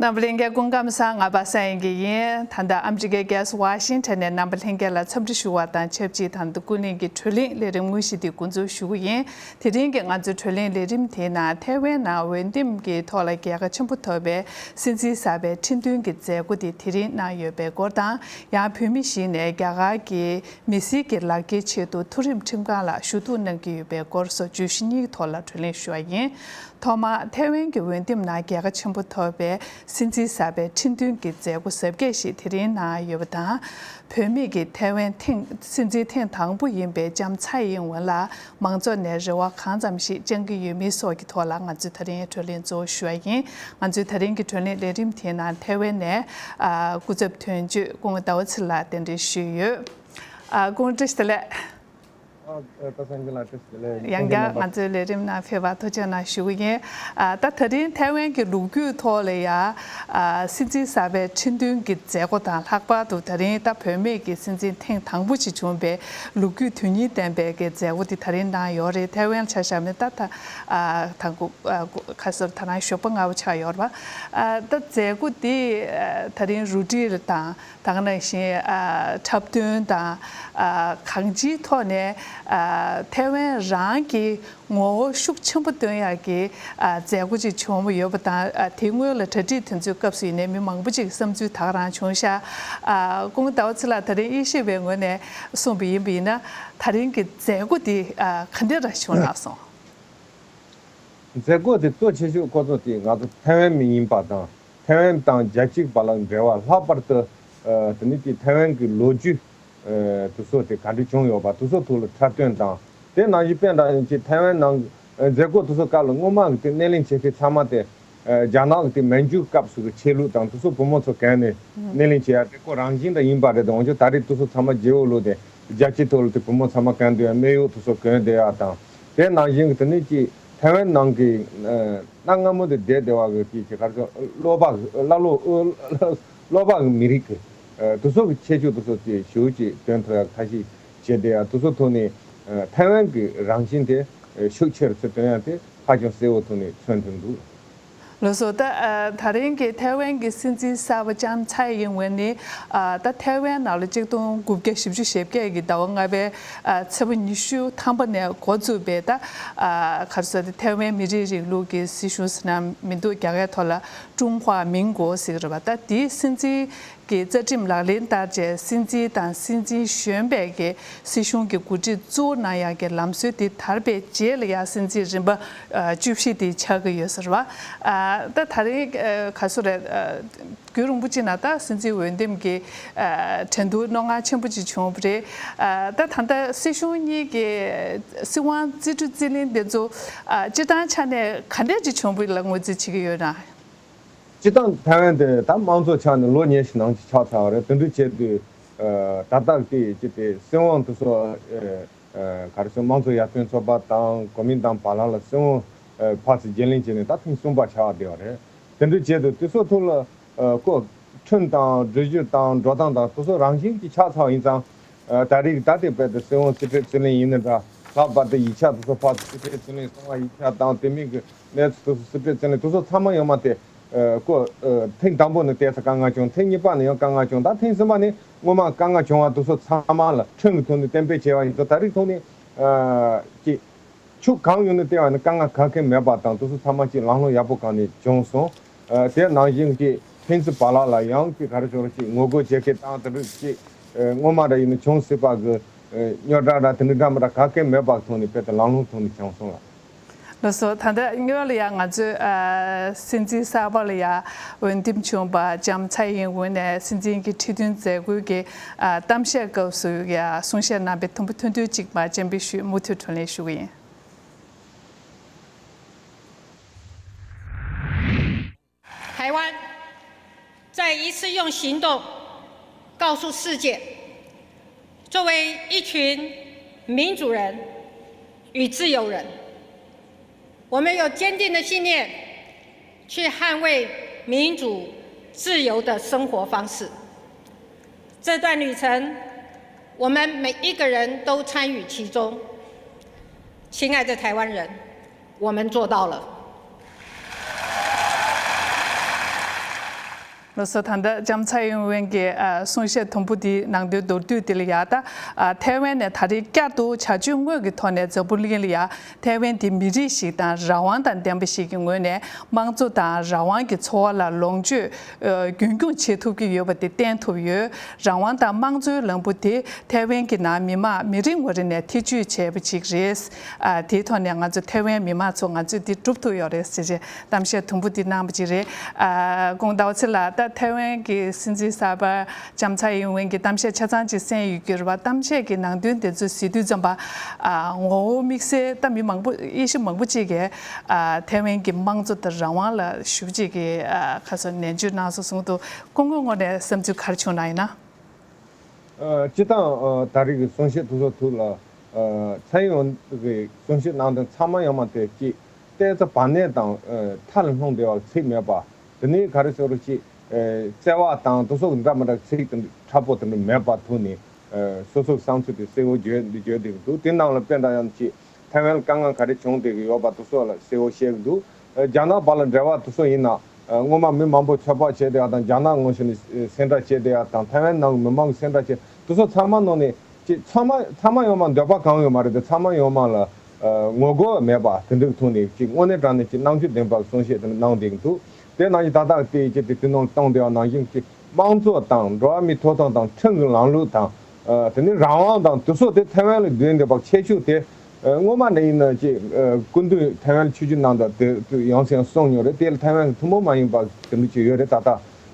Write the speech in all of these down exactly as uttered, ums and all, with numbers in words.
རྣམ་པ་ལྷན་རྒྱས་སྐུ་ཁམས་བཟང་། ང་པ་སངས་དབྱངས་སྐྱིད་ཡིན། ད་ལྟ་ཨ་མི་རི་ཀའི་རྒྱལ་ས་ཝ་ཤིང་ཊོན་ནས་རྣམ་པ་ལྷན་རྒྱས་ལ་འཚམས་འདྲི་ཞུ་བ་དང་ཆབས་ཅིག་ད་ལྟ་ཀུན་གླེང་གི་བགྲོ་གླེང་ལས་རིམ་དངོས་གཞི་འདི་འགོ་འཛུགས་ཞུ་གི་ཡིན། དེ་རིང་གི་ང་ཚོའི་བགྲོ་གླེང་ལས་རིམ་དེའི་ནང་ཐའེ་ཝན་ནང་འོས་འདེམས་ཀྱི་ཐོག་ལ་རྒྱལ་ཁ་ཆེན་པོ་ཐོབ་པའི་སྲིད་འཛིན་གསར་པའི་ཁྲི་འདོན་གྱི་མཛད་སྒོ་དེ་དེ་རིང་གནང་ཡོད་པའི་སྐོར་དང་། ཡང་བོད་མི་ཞིག་ནས་རྒྱ་གར་གྱི་མི་སེར་གྱི་ལག་འཁྱེར་ཆེད་དུ་མཐོ་རིམ་ཁྲིམས་ཁང་ལ་ཞུ་གཏུག་གནང་གི་ཡོད་པའི་སྐོར་སོགས་བརྗོད་གཞི་གཉིས་ཀྱི་ཐོག་ལ་བགྲོ་གླེང་ཞུ་བ་ཡིན། ཐོག་མར་ཐའེ་ཝན་གྱི་འོས་འདེམས་ནང་རྒྱལ་ཁ་ཆེན་པོ་ཐོབ་པའི་སྲིད་འཛིན་གསར་པའི་ཁྲི་འདོན་གྱི་མཛད་སྒོ་གཟབ་རྒྱས་ཤིག་དེ་རིང་གནང་ཡོད་པ་དང་། བོད་མི་གི་ཐའེ་ཝན་ཐེངས་སྲིད་འཛིན་ཐེངས་དང་པོ་ཡིན་པའི་ལྕམ་ཚའེ་ཡིན་ཝེན་ལ་མང་ཚོགས་ནས་རེ་བ་གང་ཙམ་ཞིག་བཅངས་ཀྱི་ཡོད་མེད་སོགས་ཀྱི་ཐོག་ལ་ང་ཚོས་ད་རིང་བགྲོ་གླེང་གཙོ་བོ་ཞུ་བ་ཡིན། ང་ཚོས་ད་རིང་གི་བགྲོ་གླེང་ལས་རིམ་དེའི་ནང་ཐའེ་ཝན་ནས་ཨ་སྐུ་ཚབ་དོན་གཅོད་སྐུ་ངོ་ཟླ་བ་ཚེ་ལགས་གདན་འདྲེན་ཞུས་ཡོད། ཨ་སྐུ་ངོ་བཀྲ་ཤིས་བདེ་ལེགས། ཨ་ཨ་ད་སངས་རྒྱས་ལགས་བཀྲ་ཤིས་བདེ་ལེགས། ཡང་བསྐྱར་ང་ཚོའི་ལས་རིམ་ནང་ཕེབས་པར་ཐུགས་རྗེ་གནང་ཞུ་གི་ཡིན། ཨ་ད་ད་རིང་ཐའེ་ཝན་གྱི་ལོ་རྒྱུས་ཐོག་ལ་ཡ་ཨ་སྲིད་འཛིན་གསར་པའི་ཁྲི་འདོན་གྱི་མཛད་སྒོ་དང་། ལྷག་པར་དུ་ད་རིང་ད་བུད་མེད་ཀྱི་སྲིད་འཛིན་ཐེངས་དང་པོ་ཞིག་བྱུང་བའི་ལོ་རྒྱུས་དོན་སྙིང་ལྡན་པའི་གི་མཛད་སྒོ་དེ་ད་རིང་གནང་ཡོད་རེད། ཐའེ་ཝན་ལ་ཆ་བཞག་ན་ད་ད་ཨ་དང་པོ་ཨ་ག་ཟེར་ད་རང་ཞོགས་པ་སྔ་པོ་ཆགས་ཡོད་རེད་པ། ཨ་ད་མཛད་སྒོ་དེ་ཨ་ད་རིང་རུ་སྒྲིག་དང་། ད་ག་ནང་བཞིན་ཨ་འཁྲབ་སྟོན་དང་། ཨ་གང་ཅིའི་ཐོག་ནས་ཨ་ཐའེ་ཝན་རང་གི་ངོ་བོ་ཤུགས་ཆེན་པོ་སྟོན་ཡག་གི་ཨ་མཛད་སྒོ་ཅིག་བྱུང་བ་ཡོད་པ་དང་། ཨ་དེ་སྔོན་ལ་གྲ་སྒྲིག་དེ་ཚོའི་སྐབས་སུ་ཡིན་ནའི་མི་མང་པོ་ཅིག་གི་བསམ་ཚུལ་ད་ག་རང་བྱུང་ཤག་ཨ་སྐུ་ངོ་ཟླ་བ་ཚེ་ལགས་ད་རིང་དབྱེ་ཞིབ་པའི་ངོས་ནས་གསུངས་པ་ཡིན་པ་ཡིན་ན། ད་རིང་གི་མཛད་སྒོ་དེ་ཨ་ག་འདྲ་ར་བྱུང་ལགས་སོང་། མཛད་སྒོ་དེ་གཙོ་ཆེ་ཤོས་ཁོ་ཚོ་དེ་ང་ཚོ་ཐའེ་ཝན་མི་ཡིན་པ་དང་། ཐའེ་ཝན་དང་རྒྱལ་སྤྱིའི་བར་ལ་འབྲེལ་བ། ལྷག་པར་དུ་ཨ་དེ་ནི་དེ་ཐའེ་ཝན་གྱི་ལོ་རྒྱུས་ཨ་དེ་ཚོ་དེ་ག་འདྲ་བྱུང་ཡོད་པ་དེ་ཚོ་ཐོག་ལ་འཁྲབ་སྟོན་དང་། དེ་ནང་བཞིན་དཔེ་འདྲ་ཡིན་གྱི་ཐའེ་ཝན་ནང་ཨ་མཛད་སྒོ་དེ་ཚོ་སྐབས་ལ་སྔོན་མ་གི་དེ་སྣེ་ལེན་བྱེད་མཁན་ཚང་མ་དེ་ཨ་རྒྱ་ནག་གི་དེ་མན་ཇུ་སྐབས་སུ་གི་ཆོས་ལུགས་དང་དེ་ཚོ་བུ་མོ་ཚོ་གན་ནས་སྣེ་ལེན་བྱེད་ཡ་དེ་ཁོ་རང་བཞིན་འདྲ་ཡིན་པ་རེད། འོན་ཀྱང་ད་རེས་དེ་ཚོ་ཚང་མ་རྗེ་བོ་ལོ་དེ་རྒྱལ་སྤྱིའི་ཐོག་ལ་དེ་བུ་མོ་ཚང་མ་གན་དེ་ཡ་དམིགས་ཡུལ་དེ་ཚོ་གོན་བསྡད་ཡ་དང་། དེ་ནང་བཞིན་གྱི་དེ་ནི་ཀྱི་ཐའེ་ཝན་ནང་གི་ཨ་གནའ་སྔ་མོ་དེ་བསྡད་བསྡད་པ་གི་ཀྱི་ཀྱི་ག་རེ་ཟེར། ཀློག་པ་ཀླ་ཀློ་ཀློག་པ་གི་མི་རིགས་ཀྱི་ཨ་དེ་ཚོ་གི་ཁྱད་ཆོས་དེ་ཚོ་ཅིག་ཞེ་པོ་ཅིག་སྟོན་ཐུབ་ཡ་ཁ་ཤས་བྱས་བསྡད་ཡ། དེ་ཚོ་ཐོག་ནས་ཨ་ཐའེ་ཝན་གྱི་རང་བཞིན་དེ་ཨ་ཤུགས་ཆེ་རུ་ཚུར་སྟོན་ཡ་དེ་ཧ་ཅང་གསལ་བོ་ཐོག་ནས་མཚོན་ཐུབ་འདུག། ལགས་སོ། ད་ཨ་ད་རིང་གི་ཐའེ་ཝན་གྱི་སྲིད་འཛིན་གསར་པ་ལྕམ་ཚའེ་ཡིན་ཝེན་ནི་ཨ་ད་ཐའེ་ཝན་ནང་ལ་ཆིག་སྟོང་དགུ་བརྒྱ་བཞི་བཅུ་ཞེ་བརྒྱད་ཀྱི་ཟླ་བ་ལྔ་པའི་ཨ་ཚེས་པ་ཉི་ཤུ་ཐམ་པ་ནས་འགོ་བཙུགས་པའི་ད་ཨ་ག་རེ་ཟེར་ཏེ་ཐའེ་ཝན་མི་རིགས་རིང་ལུགས་ཀྱི་སྲིད་གཞུང་ཟེར་ན་མི་འདུག། རྒྱ་སྐད་ཐོག་ལ་ཀྲུང་ཧྭ་མིན་གོ་ཟེར་གྱི་རེད་པ། ད་དེའི་སྲིད་འཛིན་གྱི་རྩ་ཁྲིམས་ལག་ལེན་བསྟར་རྗེས་སྲིད་འཛིན་དང་སྲིད་འཛིན་གཞོན་པའི་གི་སྲིད་གཞུང་གི་འགོ་ཁྲིད་གཙོ་བོ་གནང་ཡག་གི་ལམ་སྲོལ་དེ་དར་བའི་རྗེས་ལ་ཡང་སྲིད་འཛིན་རིམ་པ་ཨ་བཅུ་བཞི་དེ་ཆགས་ཀྱི་ཡོད་ཟེར་བ། ཨ་ད་ད་རིང་ཨ་ག་སུ་རེད། ཨ་རྒྱུན་རིང་པོ་ཅིག་ནང་ད་སྲིད་འཛིན་འོས་འདེམས་ཀྱི་ཨ་འགྲན་བསྡུར་རྣོ་ངར་ཆེན་པོ་ཅིག་བྱུང་བ་རེད། ཨ་ད་ད་ལྟ་སྲིད་གཞུང་གཉིས་ཀྱི་སྲིད་དབང་རྩིས་སྤྲོད་རྩིས་ལེན་དེ་ཚོ་ཨ་སྤྱིར་བཏང་ཆ་ནས་ག་འདྲས་ཅིག་བྱུང་བ་ལ་ངོས་འཛིན་བྱེད་ཀྱི་ཡོད་ན། སྤྱིར་བཏང་ཐའེ་ཝན་དེ་ད་དམངས་གཙོ་ཆགས་ནས་ལོ་ཉི་ཤུ་ནང་ཅིག་ཆགས་ཚར་བ་རེད། དེ་འདྲ་བྱས་དུས་ཨ་ད་ལྟ་དེ་ཅི་སྟེ་སྲིད་དབང་དེ་ཚོ་ཨ་ཨ་ག་རེ་ཟེར། དམངས་གཙོ་ཡར་ཐོན་ཚོགས་པ་དང་གོ་མིན་ཏང་བར་ལམ་ལ་སྲིད་དབང་ཨ་ཕར་ཚུར་བརྗེ་ལེན་བྱས་ནས་ད་ཐེངས་གསུམ་པ་ཆགས་བསྡད་པ་རེད། དེ་འདྲ་བྱས་དུས་དེ་ཚོ་ཐོག་ལ་ཨ་ཁོ་ཁྲིམས་དང་སྒྲིག་གཞི་དང་འགྲོ་སྟངས་དང་དེ་ཚོ་རང་བཞིན་གྱིས་ཆགས་ཚར་བ་ཡིན་ཙང་། ཨ་ད་རེས་ད་ལྟའི་བར་དུ་སྲིད་དབང་རྩིས་སྤྲོད་རྩིས་ལེན་ཡིན་ན་འདྲ། ལྷག་པར་དུ་ཡིག་ཆ་དེ་ཚོ་ཕར་ཚུར་རྩིས་སྤྲོད་རྩིས་ལེན་གསང་བ་ཡིག་ཆ་དང་དེ་མིན་གྱི་གནས་ཚུལ་དེ་ཚོ་རྩིས་སྤྲོད་རྩིས་ལེན་དེ་ཚོ་ཚང་མ་ཡོད་མ་རེད། ཨ་ཁོ་ཨ་ཐེངས་དང་པོ་ནས་ཏོག་ཙམ་དཀའ་ངལ་བྱུང་། ཐེངས་གཉིས་པ་ནས་ཡང་དཀའ་ངལ་བྱུང་། ད་ཐེངས་གསུམ་པ་ནས་སྔོན་མ་དཀའ་ངལ་བྱུང་བ་དེ་ཚོ་ཚང་མ་ལ་ཁྲིམས་ཀྱི་ཐོག་ནས་གཏན་འབེབས་བྱས་པ་ཡིན་ཙང་། ད་རེས་ཐོག་ནས་ཨ་ཅིག་ཕྱོགས་གང་ཡིན་ནའི་བལྟས་པ་ནི་དཀའ་ངལ་གང་གང་མེད་པ་དང་། དེ་ཚོ་ཚང་མ་ཅིག་ལམ་ལྷོང་ཡག་པོ་སྒང་ནས་བྱུང་སོང་། ཨ་དེ་ནང་བཞིན་གྱི་ཕན་ཚུན་བར་ལ་ལ་ཡང་གི་ག་རེ་ཟེར་ཅིག་ངོ་རྒོལ་བྱེད་མཁན་དང་དེ་འདྲ་ཅིག་ཨ་སྔོན་མ་འདྲ་ཡིན་ན་བྱུང་སྲིད་པ་གི་ཨ་རྙོག་དྲ་འདྲ་དེ་འདྲ་འདྲ་མི་འདྲ་གང་གང་མེད་པ་ཐོག་ནས་དཔེ་དེ་ལམ་ལྷོང་ཐོག་ནས་བྱུང་སོང་ལ། ལགས་སོ། ད་ལྟ་སྔོན་ལ་ཡང་ང་ཚོས་ཨ་སྲིད་འཛིན་གསར་པ་ལ་ཡང་འོས་འདེམས་བྱུང་བ་ལྕམ་ཚའེ་ཡིན་ཝེན་ནས་སྲིད་འཛིན་གྱི་ཁྲི་འདོན་མཛད་སྒོའི་གི་ཨ་གཏམ་བཤད་སྐབས་སུ་ཡང་གསུང་བཤད་གནང་བའི་དུམ་བུ་ཐུང་ཐུང་ཅིག་མར་སྤྱན་འབུལ་ཞུས། མུ་མཐུད་བགྲོ་གླེང་ཞུ་གི་ཡིན། 台湾在一次用行动告诉世界，作为一群民主人与自由人，我们有坚定的信念去捍卫民主自由的生活方式。这段旅程，我们每一个人都参与其中。亲爱的台湾人，我们做到了。ལགས་སོ། ད་ལྟ་ལྕམ་ཚའེ་ཡིན་ཝེན་གྱི་ཨ་གསུང་བཤད་དུམ་བུ་འདི་ནང་དོན་མདོར་བསྡུས་འདི་ལ་ཡ། ད་ཨ་ཐའེ་ཝན་ནས་ད་རེས་བསྐྱར་དུ་བྱ་སྤྱོད་དངོས་ཀྱི་ཐོག་ནས་འཛམ་བུ་གླིང་ལ་ཡ་ཐའེ་ཝན་འདི་མི་རིགས་ཤིག་དང་རང་དབང་དང་ལྡན་པ་ཞིག་གི་ངོས་ནས་དམངས་གཙོ་དང་རང་དབང་གི་འཚོ་བ་ལ་ལོངས་སྤྱོད་ཨ་རྒྱུན་འཁྱོངས་བྱེད་ཐུབ་ཀྱི་ཡོད་པ་དེ་བསྟན་ཐུབ་ཡོད། རང་དབང་དང་དམངས་གཙོའི་ལམ་བུ་དེ་ཐའེ་ཝན་གྱི་ནང་མི་དམངས་མི་རེ་ངོ་རེ་ནས་ཐེ་བྱུས་བྱས་པ་ཅིག་རེད། ཨ་དེའི་ཐོག་ནས་ང་ཚོ་ཐའེ་ཝན་མི་དམངས་ཚོ་ང་ཚོས་འདི་སྒྲུབ་ཐུབ་ཡོད་རེད་ཟེར་བྱས་གཏམ་བཤད་དུམ་བུ་འདི་གནང་བ་ཅིག་རེད། ཨ་ཀོང་ཟླ་བ་ཚེ་ལགས། ད་ཐའེ་ཝན་གྱི་སྲིད་འཛིན་གསར་པ་ལྕམ་ཚའེ་ཡིན་ཝེན་གྱི་གཏམ་བཤད་ཆ་ཚང་ཅིག་གསན་ཡོད་ཀྱི་རེད་པ། གཏམ་བཤད་ཀྱི་ནང་དོན་དེ་ཚོ་གཟིགས་དུས་ཙམ་པ། ཨ་ངོ་བོ་དམིགས་བསལ་ད་མི་མང་པོ་དབྱེ་ཞིབ་མང་པོ་ཅིག་གིས་ཨ་ཐའེ་ཝན་གྱི་དམངས་གཙོ་དང་རང་དབང་ལ་ཞེ་པོ་ཅིག་གིས་ཨ་ཁ་སོ་ནན་བརྗོད་གནང་སོང་གསུངས་འདུག་ཀོང་ཀོང་ངོས་ནས་བསམ་ཚུལ་ག་རེ་བྱུང་ན་ཡིན་ན། ཨ་སྤྱིར་བཏང་ཨ་ད་རེས་ཀྱི་གསུང་བཤད་དེ་ཚོ་ཐོག་ལ་ཨ་ཚའེ་ཡིན་ཝེན་གྱི་གསུང་བཤད་གནང་དོན་ཚང་མ་ཡོད་མ་རེད། ཅིག་ཏོག་ཙམ་བར་ནས་དང་ཨ་མཐའ་ལ་ལྷུང་བསྡད་པ་ཚིག་མེད་པ། དེ་ནས་ག་རེ་ཟེར་རོ། ཅིག་ཨ་བརྩེ་བ་དང་དེ་ཚོ་འདྲ་མི་འདྲ་ཚིག་དེ་འདྲ་ཕྲ་པོ་དེ་འདྲ་མེད་པ་ཐོག་ནས་ཨ་སོ་སོའི་བསམ་ཚུལ་དེ་གསལ་བོ་བརྗོད་འདི་བརྗོད་བསྡད་ཀྱི་འདུག་དེ་ནང་ལ་དཔེར་ན་ཡང་ཅིག་ཐའེ་ཝན་ལ་དཀའ་ངལ་ག་རེ་བྱུང་བསྡད་ཀྱི་ཡོད་པ་དེ་ཚོ་ལ་གསལ་བོ་བཤད་ཀྱི་འདུག་ཨ་རྒྱ་ནག་བར་ལ་འབྲེལ་བ་དེ་ཚོ་ཡིན་ན། ཨ་སྔོན་མ་མི་མང་པོ་ཚོད་དཔག་བྱས་བསྡད་ཡ་དང་། རྒྱ་ནག་ངོས་ནས་ཨ་སེམས་ཁྲལ་བྱས་བསྡད་ཡ་དང་། ཐའེ་ཝན་ནང་གི་མི་མང་གི་སེམས་ཁྲལ་བྱས། དེ་ཚོ་ཚང་མ་ནང་ནས་ཅིག་ཚང་མ་ཚང་མ་ཡོད་མ་འདོད་པ་གང་ཡོད་མ་རེད་དེ། ཚང་མ་ཡོད་མ་ལ་ཨ་ངོ་རྒོལ་མེད་པ་དེ་འདྲའི་ཐོག་ནས་ཅིག་དངོས་གནས་དྲང་གནས་ཀྱི་རྣམ་དཔྱོད་ལྡན་པ་གསུང་བཤད་དེ་གནང་བསྡད་ཀྱི་འདུག་དེ་ནང་བཞིན་ད་ལྟ་དེ་ཅིག་དེ་དེ་ནང་བཏང་བསྡད་ཡ་ནང་བཞིན་གྱི་དམངས་གཙོ་དང་འགྲོ་བ་མིའི་ཐོབ་ཐང་དང་ཁྲིམས་ཀྱི་ལམ་ལུགས་དང་། ཨ་དེ་ནས་རང་དབང་དང་དེ་ཚོ་དེ་ཐའེ་ཝན་ལ་ལྡན་བསྡད་པ་ཁྱད་ཆོས་དེ། ཨ་སྔོན་མ་ནས་ཡིན་ན་ཅིག་ཨ་སྐུ་མདུན་ཐའེ་ཝན་ཆིབས་བསྒྱུར་གནང་སྟངས་དེ་ཡང་སེ་ཡང་གསུངས་མྱོང་རེད། དེ་ལ་ཐའེ་ཝན་གྱི་ཐུན་མོང་མ་ཡིན་པ་དེ་འདྲ་ཅིག་ཡོད་རེད། ད་ལྟ་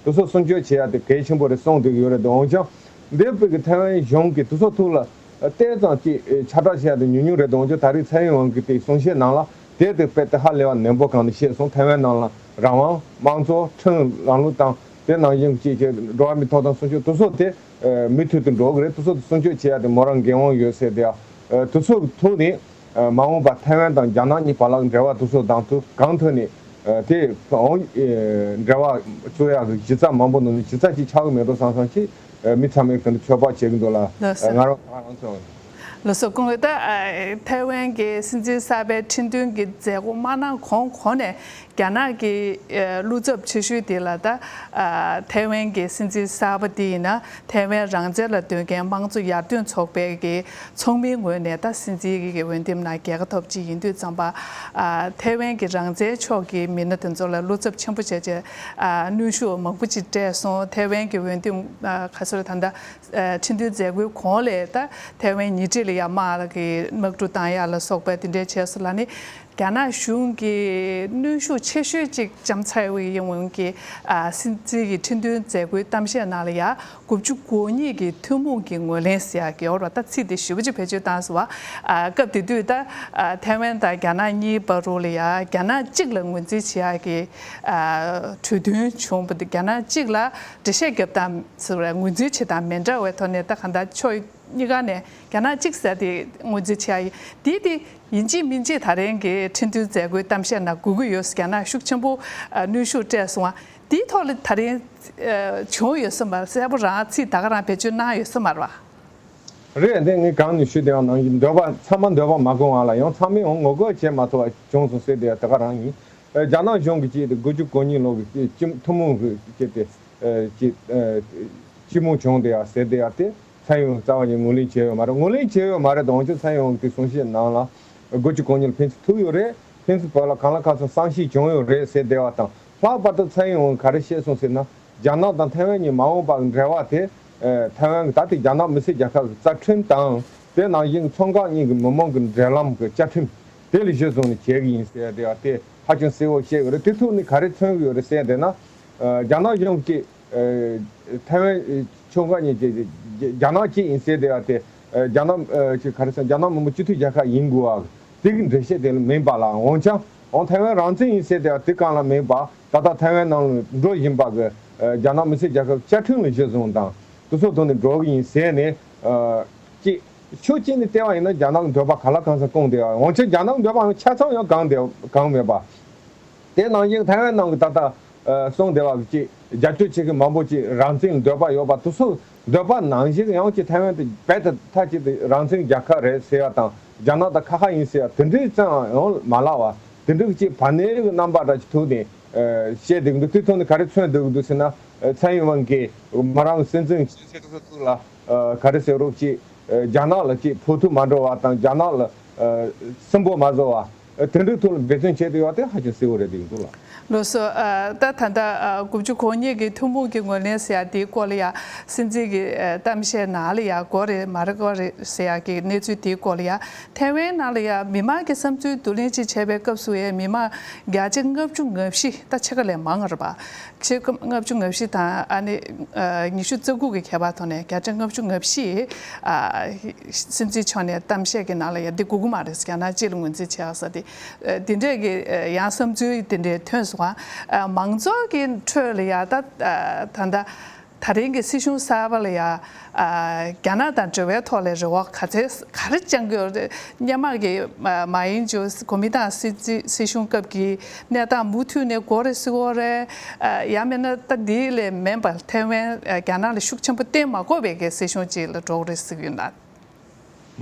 དེ་ཚོ་སྲུང་སྐྱོབ་བྱེད་ཡ་དེ་གལ་ཆེན་པོ་རེད་གསུངས་བསྡད་ཀྱི་ཡོད་རེད། འོན་ཀྱང་འདས་པའི་གི་ཐའེ་ཝན་གཞུང་གིས་དེ་ཚོ་ཐོག་ལ་ཨ་ཏོག་ཙམ་ཅིག་ཨ་ཁྱབ་བསྒྲགས་བྱེད་ཡ་དེ་ཉུང་ཉུང་རེད། འོན་ཀྱང་ད་རེས་ཚའེ་ཡིན་ཝེན་གྱི་དེ་གསུང་བཤད་ནང་ལ་དེ་དེ་དཔེ་དེ་ཧ་ལས་པ་ནན་པོ་གང་ནས་བཤད་སོང་། ཐའེ་ཝན་ནང་ལ་རང་དབང་དམངས་གཙོ་ཁྲིམས་ལམ་ལུགས་དང་། དེ་ནང་བཞིན་ཅིག་ཅིག་འགྲོ་བ་མིའི་ཐོབ་ཐང་སྲུང་སྐྱོབ་དེ་ཚོ་དེ་ཨ་མུ་མཐུད་དུ་འགྲོ་གི་རེད། དེ་ཚོ་དེ་སྲུང་སྐྱོབ་བྱེད་ཡ་དེ་མོ་རང་འགན་དབང་ཡོད་ཟེར་དེ། ཨ་དེ་ཚོ་གི་ཐོག་ནས་ཨ་མ་འོངས་པ་ཐའེ་ཝན་དང་རྒྱ་ནག་གཉིས་བར་ལ་འབྲེལ་བ་དེ་ཚོ་དང་དུ་གང་ཐོག་ནས་ཨ་དེ་འོང་ཨ་འབྲེལ་བ་བཙུགས་ཡ་གི་གཞི་རྩ་མང་པོ་ནང་ནས་གཞི་རྩ་ཅིག་ཆགས་གི་མེད་འགྲོ་བསམ་བསམ་ཅིག་ཨ་མི་ཚང་མས་དེ་འདྲ་ཚོད་དཔག་བྱེད་ཀྱི་འདུག་ལ། ལགས་སོ། ང་རང་ང་རང་ཚོ། ལགས་སོ། སྐུ་ངོ། ད་ཨ་ཐའེ་ཝན་གྱི་སྲིད་འཛིན་གསར་པའི་ཁྲི་འདོན་གྱི་མཛད་སྒོ་མ་གནང་གོང་གོང་ནས་རྒྱ་ནག་གི་ཨ་བློ་འཚབ་ཆེ་ཤོས་དེ་ལ་ད་ཨ་ཐའེ་ཝན་གྱི་སྲིད་འཛིན་གསར་པ་དེ་ཡིན་ན་ཐའེ་ཝན་རང་བཙན་ལ་འདོད་མཁན་དམངས་གཙོ་ཡར་ཐོན་ཚོགས་པའི་གི་ཚོགས་མིའི་ངོས་ནས་ད་སྲིད་འཛིན་གྱི་འོས་འདེམས་ནང་རྒྱལ་ཁ་ཐོབ་ཅིག་ཡིན་དུས་ཙམ་པ། ཨ་ཐའེ་ཝན་གྱི་རང་བཙན་ཕྱོགས་ཀྱི་མི་སྣ་དེ་ཚོ་ལ་བློ་འཚབ་ཆེན་པོ་བྱས་བྱས་ཨ་གནོན་ཤུགས་མང་པོ་ཅིག་སྤྲད་སོང་། ཐའེ་ཝན་གྱི་འོས་འདེམས་ཨ་ག་ཚོད་ད་ལྟ། ཨ་ཁྲི་འདོན་མཛད་སྒོའི་གོང་ལ་ད་ཐའེ་ཝན་ཉེ་འཁྲིས་ལ་ཡ་དམག་གི་དམག་གྲུ་བཏང་ཡ་ལ་སོགས་པ་དེ་འདྲའི་བྱས་སོང་ལ་ནི། རྒྱ་ནག་གཞུང་གི་གནོན་ཤུགས་ཆེ་ཤོས་གཅིག་ལྕམ་ཚའེ་ཝེ་ཡིན་ཝེན་གྱི་ཨ་སྲིད་འཛིན་གྱི་ཁྲི་འདོན་མཛད་སྒོའི་གཏམ་བཤད་ནང་ལ་ཡ་དགུ་བཅུ་གོ་གཉིས་ཀྱི་ཐུན་མོང་གི་ངོས་ལེན་ཟེར་ཡ་གི་ཡོད་རེད་པ། ད་ཚིག་དེ་ཞེ་པོ་ཅིག་བེད་སྤྱོད་བཏང་སོང་བ། ཨ་སྐབས་དེ་དུས་ད་ཨ་ཐའེ་ཝན་དང་རྒྱ་ནག་གཉིས་བར་རུ་ལ་ཡ་རྒྱ་ནག་གཅིག་ལ་ངོས་འཛིན་བྱེད་ཡ་གི་ཨ་གྲོས་མཐུན་བྱུང་བ་དེ། རྒྱ་ནག་གཅིག་ལ་འགྲེལ་བཤད་རྒྱབ་སྟངས་ཟེར་བ་ངོས་འཛིན་བྱེད་སྟངས་མི་འདྲ་བའི་ཐོག་ནས་ད་གང་ལྟར་ཕྱོགས་གཉིས་ཀ་ནས་རྒྱ་ནག་གཅིག་ཟེར་དེ་ངོས་འཛིན་བྱེད་ཡ་ཡིན། དེ་དེ་ཡིན་གཅིག་མིན་གཅིག་ད་རིང་གི་ཁྲི་འདོན་མཛད་སྒོའི་གཏམ་བཤད་ནང་དགོས་ཀྱི་ཡོད། རྒྱ་ནག་ཤུགས་ཆེན་པོ་ཨ་གནོན་ཤུགས་སྤྲད་སོང་བ་དེའི་ཐོག་ལ་ད་རིང་ཨ་བྱུང་ཡོད་ས་མ་རེད། གསལ་པོ་རང་ཚིག་ད་ག་རང་བེད་སྤྱོད་གནང་ཡོད་ས་མ་རེད་པ། རེད། དེ་ངས་གང་ནས་ཞུས་བསྡད་པ་ནང་བཞིན་འདོད་པ་ཚང་མ་འདོད་པ་མ་བསྐོང་བ་ལ་ཡང་ཚང་མས་ཡང་ངོ་རྒོལ་བྱེད་མ་ཐུབ་པ་བྱུང་སོང་ཟེར་བསྡད་ཡ་དེ་ག་རང་ཡིན། ཨ་རྒྱ་ནག་གཞུང་གི་ཅིག་དེ་དགུ་བཅུ་གོ་གཉིས་ལོ་གི་ཅིག་ཐུན་མོང་གི་ཅིག་དེ་ཨ་ཅིག་ཨ་སྤྱི་མོས་བྱུང་བསྡད་ཡ་ཟེར་བསྡད་ཡ་དེ་ཚའེ་ཡིན་ཝེན་རྩ་བ་ཉིད་ངོས་ལེན་བྱས་ཡོད་མ་རེད། ངོས་ལེན་བྱས་ཡོད་མ་རེད། འོན་ཀྱང་ཚའེ་ཡིན་ཝེན་གྱི་གསུང་བཤད་ནང་ལ་དགུ་བཅུ་གོ་གཉིས་ལ་ཕན་ཚུན་ཐུག་ཡོད་རེད། ཕན་ཚུན་བར་ལ་གང་ལ་གང་འཚམ་བསམ་ཤེས་བྱུང་ཡོད་རེད་ཟེར་བསྡད་པ་དང་། ལྷག་པར་དུ་ཚའེ་ཡིན་ཝེན་ག་རེ་བཤད་སོང་ཟེར་ན། རྒྱ་ནག་དང་ཐའེ་ཝན་གཉིས་མ་འོངས་པར་འབྲེལ་བ་དེ་ཨ་ཐའེ་ཝན་གྱི་ད་ལྟའི་རྒྱ་ནག་མི་སེར་རྒྱལ་ཁབ་ཀྱི་རྩ་ཁྲིམས་དང་། དེ་ནང་བཞིན་མཚོ་འགག་གཉིས་ཀྱི་མི་མང་གི་འབྲེལ་ལམ་གྱི་བཅའ་ཁྲིམས་དེ་ལ་གཞི་བཟུང་ནས་བྱེད་ཀྱི་ཡིན་ཟེར་བསྡད་པ་དེ་ཧ་ཅང་གསལ་བོ་བཤད་ཡོད་རེད། དེ་ཐོག་ནས་ག་རེ་མཚོན་གྱི་ཡོད་རེད་ཟེར་བསྡད་ན། ཨ་རྒྱ་ནག་གཞུང་གིས་ཨ་ཐའེ་ཝན་ཨ་མཚོ་འགག་གཉིས་ཀྱི་རྒྱ་ནག་གཅིག་ཡིན་ཟེར་བསྡད་པ་དེ། ཨ་རྒྱ་ནག་ཨ་ཅིག་ག་རེ་ཟེར། རྒྱ་ནག་མི་དམངས་སྤྱི་མཐུན་རྒྱལ་ཁབ་ཡིན་དགོས་པ་དེ་གི་འགྲེལ་བཤད་དེ་ལ་མིན་པ་ལ། འོན་ཀྱང་འོང་ཐའེ་ཝན་རང་བཙན་ཡིན་ཟེར་བསྡད་པ་དེ་གང་ལ་མིན་པ། ད་ལྟ་ཐའེ་ཝན་ནང་ལ་འགྲོ་བཞིན་པ་གི་ཨ་རྒྱ་ནག་མི་སེར་རྒྱལ་ཁབ་བཅའ་ཁྲིམས་ལ་གཞི་བཟུང་དང་དེ་ཚོ་ཐོག་ནས་འགྲོ་གི་ཡིན་ཟེར་ནས། ཨ་ཅིག་ཕྱོགས་གཅིག་ནས་བལྟས་པ་ཡིན་ན་རྒྱ་ནག་གི་འདོད་པ་གང་ལ་གང་འཚམ་སྐོང་བསྡད་པ། འོན་ཀྱང་རྒྱ་ནག་གི་འདོད་པའང་ཆ་ཚང་ཡང་གང་བསྡད་གང་མེད་པ། དེ་ནང་བཞིན་ཐའེ་ཝན་ནང་གི་ད་ལྟ་ཨ་གསུངས་བསྡད་པ་ཅིག་རྒྱབ་སྐྱོར་བྱེད་མཁན་མང་པོ་ཅིག་རང་བཙན་འདོད་པ་ཡོད་པ་དེ་ཚོ་འདོད་པ་ནང་བཞིན་ཡང་ཅིག་ཐའེ་ཝན་དེ་རྦད་དེ་མཐའ་གཅིག་ཏུ་རང་བཙན་རྒྱལ་ཁབ་རེད་ཟེར་བ་དང་། རྒྱ་ནག་དང་ཁ་ཁ་ཡིན་ཟེར་བ་དེ་འདྲའི་ཙམ་ཡང་མ་ལབ་པ། དེ་འདྲའི་ཅིག་བར་གནས་ཀྱི་རྣམ་པ་འདྲ་ཅིག་ཐུག་ནས་ཨ་བཤད་བསྡད་ཀྱི་འདུག་དེ་ཐོག་ནས་ག་རེ་མཚོན་བསྡད་ཀྱི་འདུག་ཟེར་ན། ཨ་ ཚའེ་ཡིན་ཝང་གིས་མ་རང་སྲིད་འཛིན་ཆེན་སྲིད་ཐོག་ལ་ག་རེ་ཟེར་རོགས་ཅིག་རྒྱ་ནག་ལ་ཅིག་ཕོག་ཐུག་མ་འགྲོ་བ་དང་རྒྱ་ནག་ལ་སུན་པོ་མ་བཟོ་བ་དེ་འདྲའི་ཐོག་ལ་འབད་བརྩོན་བྱས་ཏེ་ཡོད་དེ་ཧ་ཅང་གསལ་བོ་རེད་འདུག་ལ། ལགས་སོ། ད་ད་ལྟ་དགུ་བཅུ་གོ་གཉིས་ཀྱི་ཐུན་མོང་གི་ངོས་ལེན་ཟེར་ཡ་དེའི་སྐོར་ལ་ཡ་སྲིད་འཛིན་གྱི་གཏམ་བཤད་ནང་ལ་ཡ་དགོས་རེད་མ་རེད་དགོས་རེད་ཟེར་ཡ་གི་གནས་ཚུལ་དེའི་སྐོར་ལ་ཡ་ཐའེ་ཝན་ནང་ལ་ཡ་མི་མང་གི་བསམ་ཚུལ་བསྡུ་ལེན་ཅིག་བྱས་པའི་སྐབས་སུ་ཡ་མི་མང་བརྒྱ་ཆ་ལྔ་བཅུ་ང་བཞི་ད་ཕྱེད་ཀ་ལས་མང་བ་རེད་པ། ཕྱེད་ཀ་ལྔ་བཅུ་ང་བཞི་དང་ཨ་ནི་ཉི་ཤུ་རྩ་དགུ་གི་ཁྱད་པར་ཐོག་ནས་བརྒྱ་ཆ་ལྔ་བཅུ་ང་བཞི་སྲིད་འཛིན་མཆོག་ནས་གཏམ་བཤད་ཀྱི་ནང་ལ་ཡ་འདི་དགོས་ཀྱི་མ་རེད་ཟེར་རྒྱ་ནག་སྤྱི་ལ་ངོས་འཛིན་བྱེད་ཡག་ཟེར་ཏེ། འདི་འདྲས་ཀྱི་ཡང་བསམ་ཚུལ་འདི་འདྲས་ཐོན་སོང་བ། མང་ཚོགས་ཀྱི་ཁྲོད་ལ་ཡ་ད་ད་ལྟ་ད་རིང་གི་སྲིད་གཞུང་གསར་པ་ལ་ཡ་རྒྱ་ནག་དང་འབྲེལ་བའི་ཐོག་ལ་རེ་བ་ག་ཚད་ག་རེ་བཅང་གི་ཡོད་རེད། སྔོན་མ་གི་མ་ཡིན་ཅོ་གོ་མིན་ཏང་སྲིད་སྲིད་གཞུང་སྐབས་ཀྱི་གནས་སྟངས་མུ་མཐུད་ནས་འགོ་རེ་སྲིད་འོ་རེད། ཡང་མིན་ན་ད་འདི་ལས་མིན་པ་ཐའེ་ཝན་རྒྱ་ནག་ལ་ཤུགས་ཆེན་པོ་བརྟེན་མ་དགོས་པའི་གི་སྲིད་གཞུང་ཅིག་ལ་འགྲོ་གི་རེད་ཟེར་གི་ཡོད་ན།